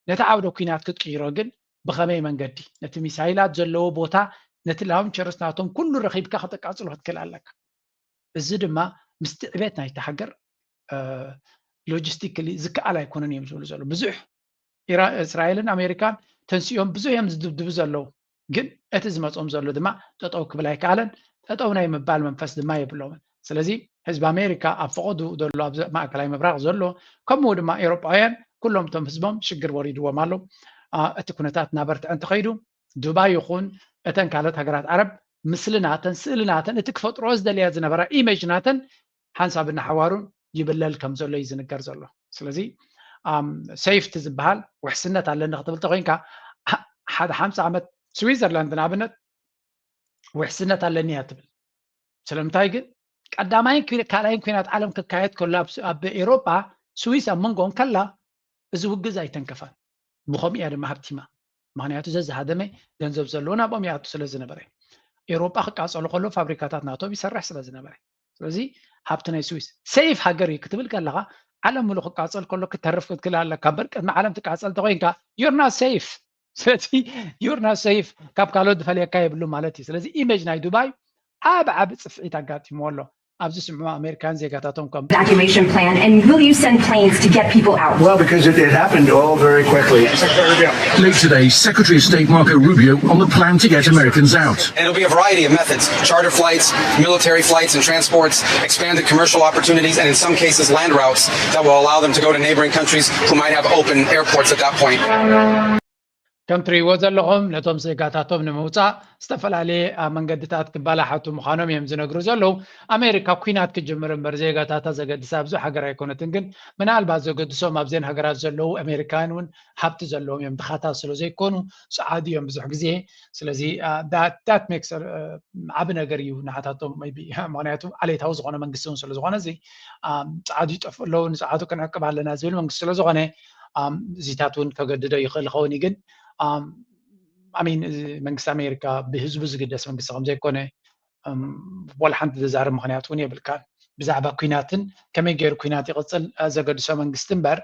ነቲ ዓውደ ኲናት ክትቅይሮ ግን ብኸመይ መንገዲ ነቲ ሚሳይላት ዘለዎ ቦታ ነቲ ላውንቸርስ ናቶም ኩሉ ረኺብካ ከተቃፅሎ ክትክእል ኣለካ። እዚ ድማ ምስቲ ዕቤት ናይቲ ሃገር ሎጂስቲክሊ ዝከኣል ኣይኮነን እዮም ዝብሉ ዘለዉ። ብዙሕ እስራኤልን ኣሜሪካን ተንሲኦም ብዙሕ እዮም ዝድብድቡ ዘለዉ። ግን እቲ ዝመፅኦም ዘሎ ድማ ጠጠው ክብል ኣይከኣለን። ጠጠው ናይ ምባል መንፈስ ድማ የብሎምን። ስለዚ ህዝቢ ኣሜሪካ ኣብ ፈቐዱ ዘሎ ኣብ ማእከላይ ምብራቕ ዘሎ ከምኡ ድማ ኤውሮጳውያን ኩሎም እቶም ህዝቦም ሽግር ወሪድዎም ኣሎ። እቲ ኩነታት እናበርትዐ እንተኸይዱ ዱባይ ይኹን እተን ካልኦት ሃገራት ዓረብ ምስልናተን ስእልናተን እቲ ክፈጥሮ ዝደልያ ዝነበራ ኢሜጅ ናተን ሓንሳብ እናሓዋሩን ይብለል ከም ዘሎ እዩ ዝንገር ዘሎ። ስለዚ ሴፍቲ ዝበሃል ውሕስነት ኣለኒ ክትብል ተኮይንካ ሓደ ሓምሳ ዓመት ስዊዘርላንድ ንኣብነት ውሕስነት ኣለኒ እያ ትብል። ስለምንታይ ግን ቀዳማይን ካልኣይን ኩናት ዓለም ክካየድ ከሎ ኣብ ኤሮጳ ስዊስ ኣብ መንጎኦም ከላ እዚ ውግዝ ኣይተንከፋን። ብኸምኡ እያ ድማ ሃብቲማ። ምክንያቱ ዘዝሃደመ ገንዘብ ዘለዎ ናብኦም ይኣቱ ስለ ዝነበረ ኤሮጳ ክቃፀሉ ከሎ ፋብሪካታት ናቶም ይሰርሕ ስለ ዝነበረ ስለዚ ሃብቲ ናይ ስዊስ ሴፍ ሃገር እዩ ክትብል ከለካ ዓለም ሙሉ ክቃፀል ከሎ ክተርፍ ክትክእል ኣለካ እምበር ቅድሚ ዓለም ትቃፀል ተኮይንካ you're not safe። ስለዚ you're not safe ካብ ካልኦት ዝፈልየካ የብሉ ማለት እዩ። ስለዚ ኢሜጅ ናይ ዱባይ ዓብ ዓብ ፅፍዒት ኣጋጢምዎ ኣሎ። ኣብዚ ስምዑ ኣሜሪካን ዜጋታቶም ከም evacuation plan, and will you send planes to get people out? Well, because it, it happened all very quickly. Late today, Secretary of State Marco Rubio on the plan to get Americans out. And it'll be a variety of methods: charter flights, military flights and transports, expanded commercial opportunities, and in some cases, land routes that will allow them to go to neighboring countries who might have open airports at that point. ከም ትርእይዎ ዘለኹም ነቶም ዜጋታቶም ንምውፃእ ዝተፈላለየ መንገድታት ክበላሓቱ ምዃኖም እዮም ዝነግሩ ዘለዉ። ኣሜሪካ ኩናት ክጅምር እምበር ዜጋታታ ዘገድሳ ብዙሕ ሃገር ኣይኮነትን። ግን ምናልባት ዘገድሶም ኣብዘን ሃገራት ዘለዉ ኣሜሪካውያን እውን ሃብቲ ዘለዎም እዮም፣ ድኻታት ስለ ዘይኮኑ ፃዓዱ እዮም ብዙሕ ግዜ። ስለዚ that makes ዓቢ ነገር እዩ ንዓታቶም። ምክንያቱ ዓሌታዊ ዝኾነ መንግስቲ እውን ስለዝኾነ እዚ ፃዓዱ ይጠፍኡ ኣለዉ፣ ንፃዓዱ ክንዕቅብ ኣለና ዝብል መንግስቲ ስለዝኾነ እዚታት እውን ከገድዶ ይኽእል ይኸውን እዩ። ግን ኣሜን መንግስቲ ኣሜሪካ ብህዝቡ ዝግደስ መንግስቲ ከም ዘይኮነ ወላ ሓንቲ ዘዛርብ ምኽንያት እውን የብልካን። ብዛዕባ ኩናትን ከመይ ገይሩ ኩናት ይቕፅል ዘገድሶ መንግስቲ እምበር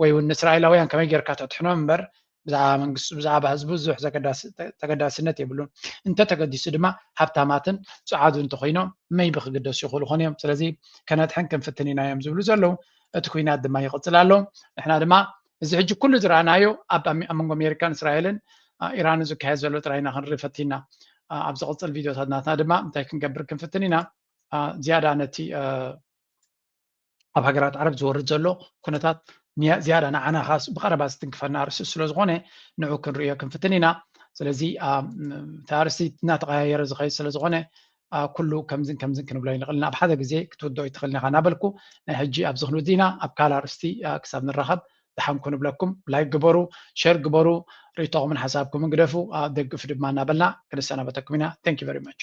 ወይ እውን ንእስራኤላውያን ከመይ ጌርካ ተድሕኖም እምበር ብዛዕባ መንግስቱ ብዛዕባ ህዝቡ ብዙሕ ተገዳስነት የብሉን። እንተተገዲሱ ድማ ሃብታማትን ፃዓዱ እንተኮይኖም መይቢ ክግደሱ ይኽእሉ ኾን እዮም። ስለዚ ከነድሕን ክንፍትን ኢና እዮም ዝብሉ ዘለዉ። እቲ ኩናት ድማ ይቕፅል ኣሎ። ንሕና ድማ እዚ ሕጂ ኩሉ ዝረኣናዮ ኣብ መንጎ ኣሜሪካን እስራኤልን ኢራንን ዝካየድ ዘሎ ጥራይ ኢና ክንርኢ ፈቲና። ኣብ ዝቕፅል ቪድዮታት ናትና ድማ እንታይ ክንገብር ክንፍትን ኢና። ዝያዳ ነቲ ኣብ ሃገራት ዓረብ ዝወርድ ዘሎ ኩነታት ዝያዳ ንዓና ብቐረባ ዝትንክፈና ኣርእስቲ ስለዝኾነ ንዑ ክንርእዮ ክንፍትን ኢና። ስለዚ እቲ ኣርእስቲ እናተቐያየረ ዝኸይድ ስለዝኾነ ኩሉ ከምዝን ከምዝን ክንብሎ ይንኽእል ኢና። ኣብ ሓደ ግዜ ክትውድኦ ይትኽእል ኢኻ እናበልኩ ናይ ሕጂ ኣብዚ ክንውድ ኢና። ኣብ ካልእ ኣርእስቲ ክሳብ ንራኸብ ደሓን ኩኑ ብለኩም። ላይክ ግበሩ፣ ሸር ግበሩ፣ ርእይቶኹምን ሓሳብኩምን ግደፉ፣ ደግፉ ድማ እናበልና ክንሰናበተኩም ኢና። Thank you very much።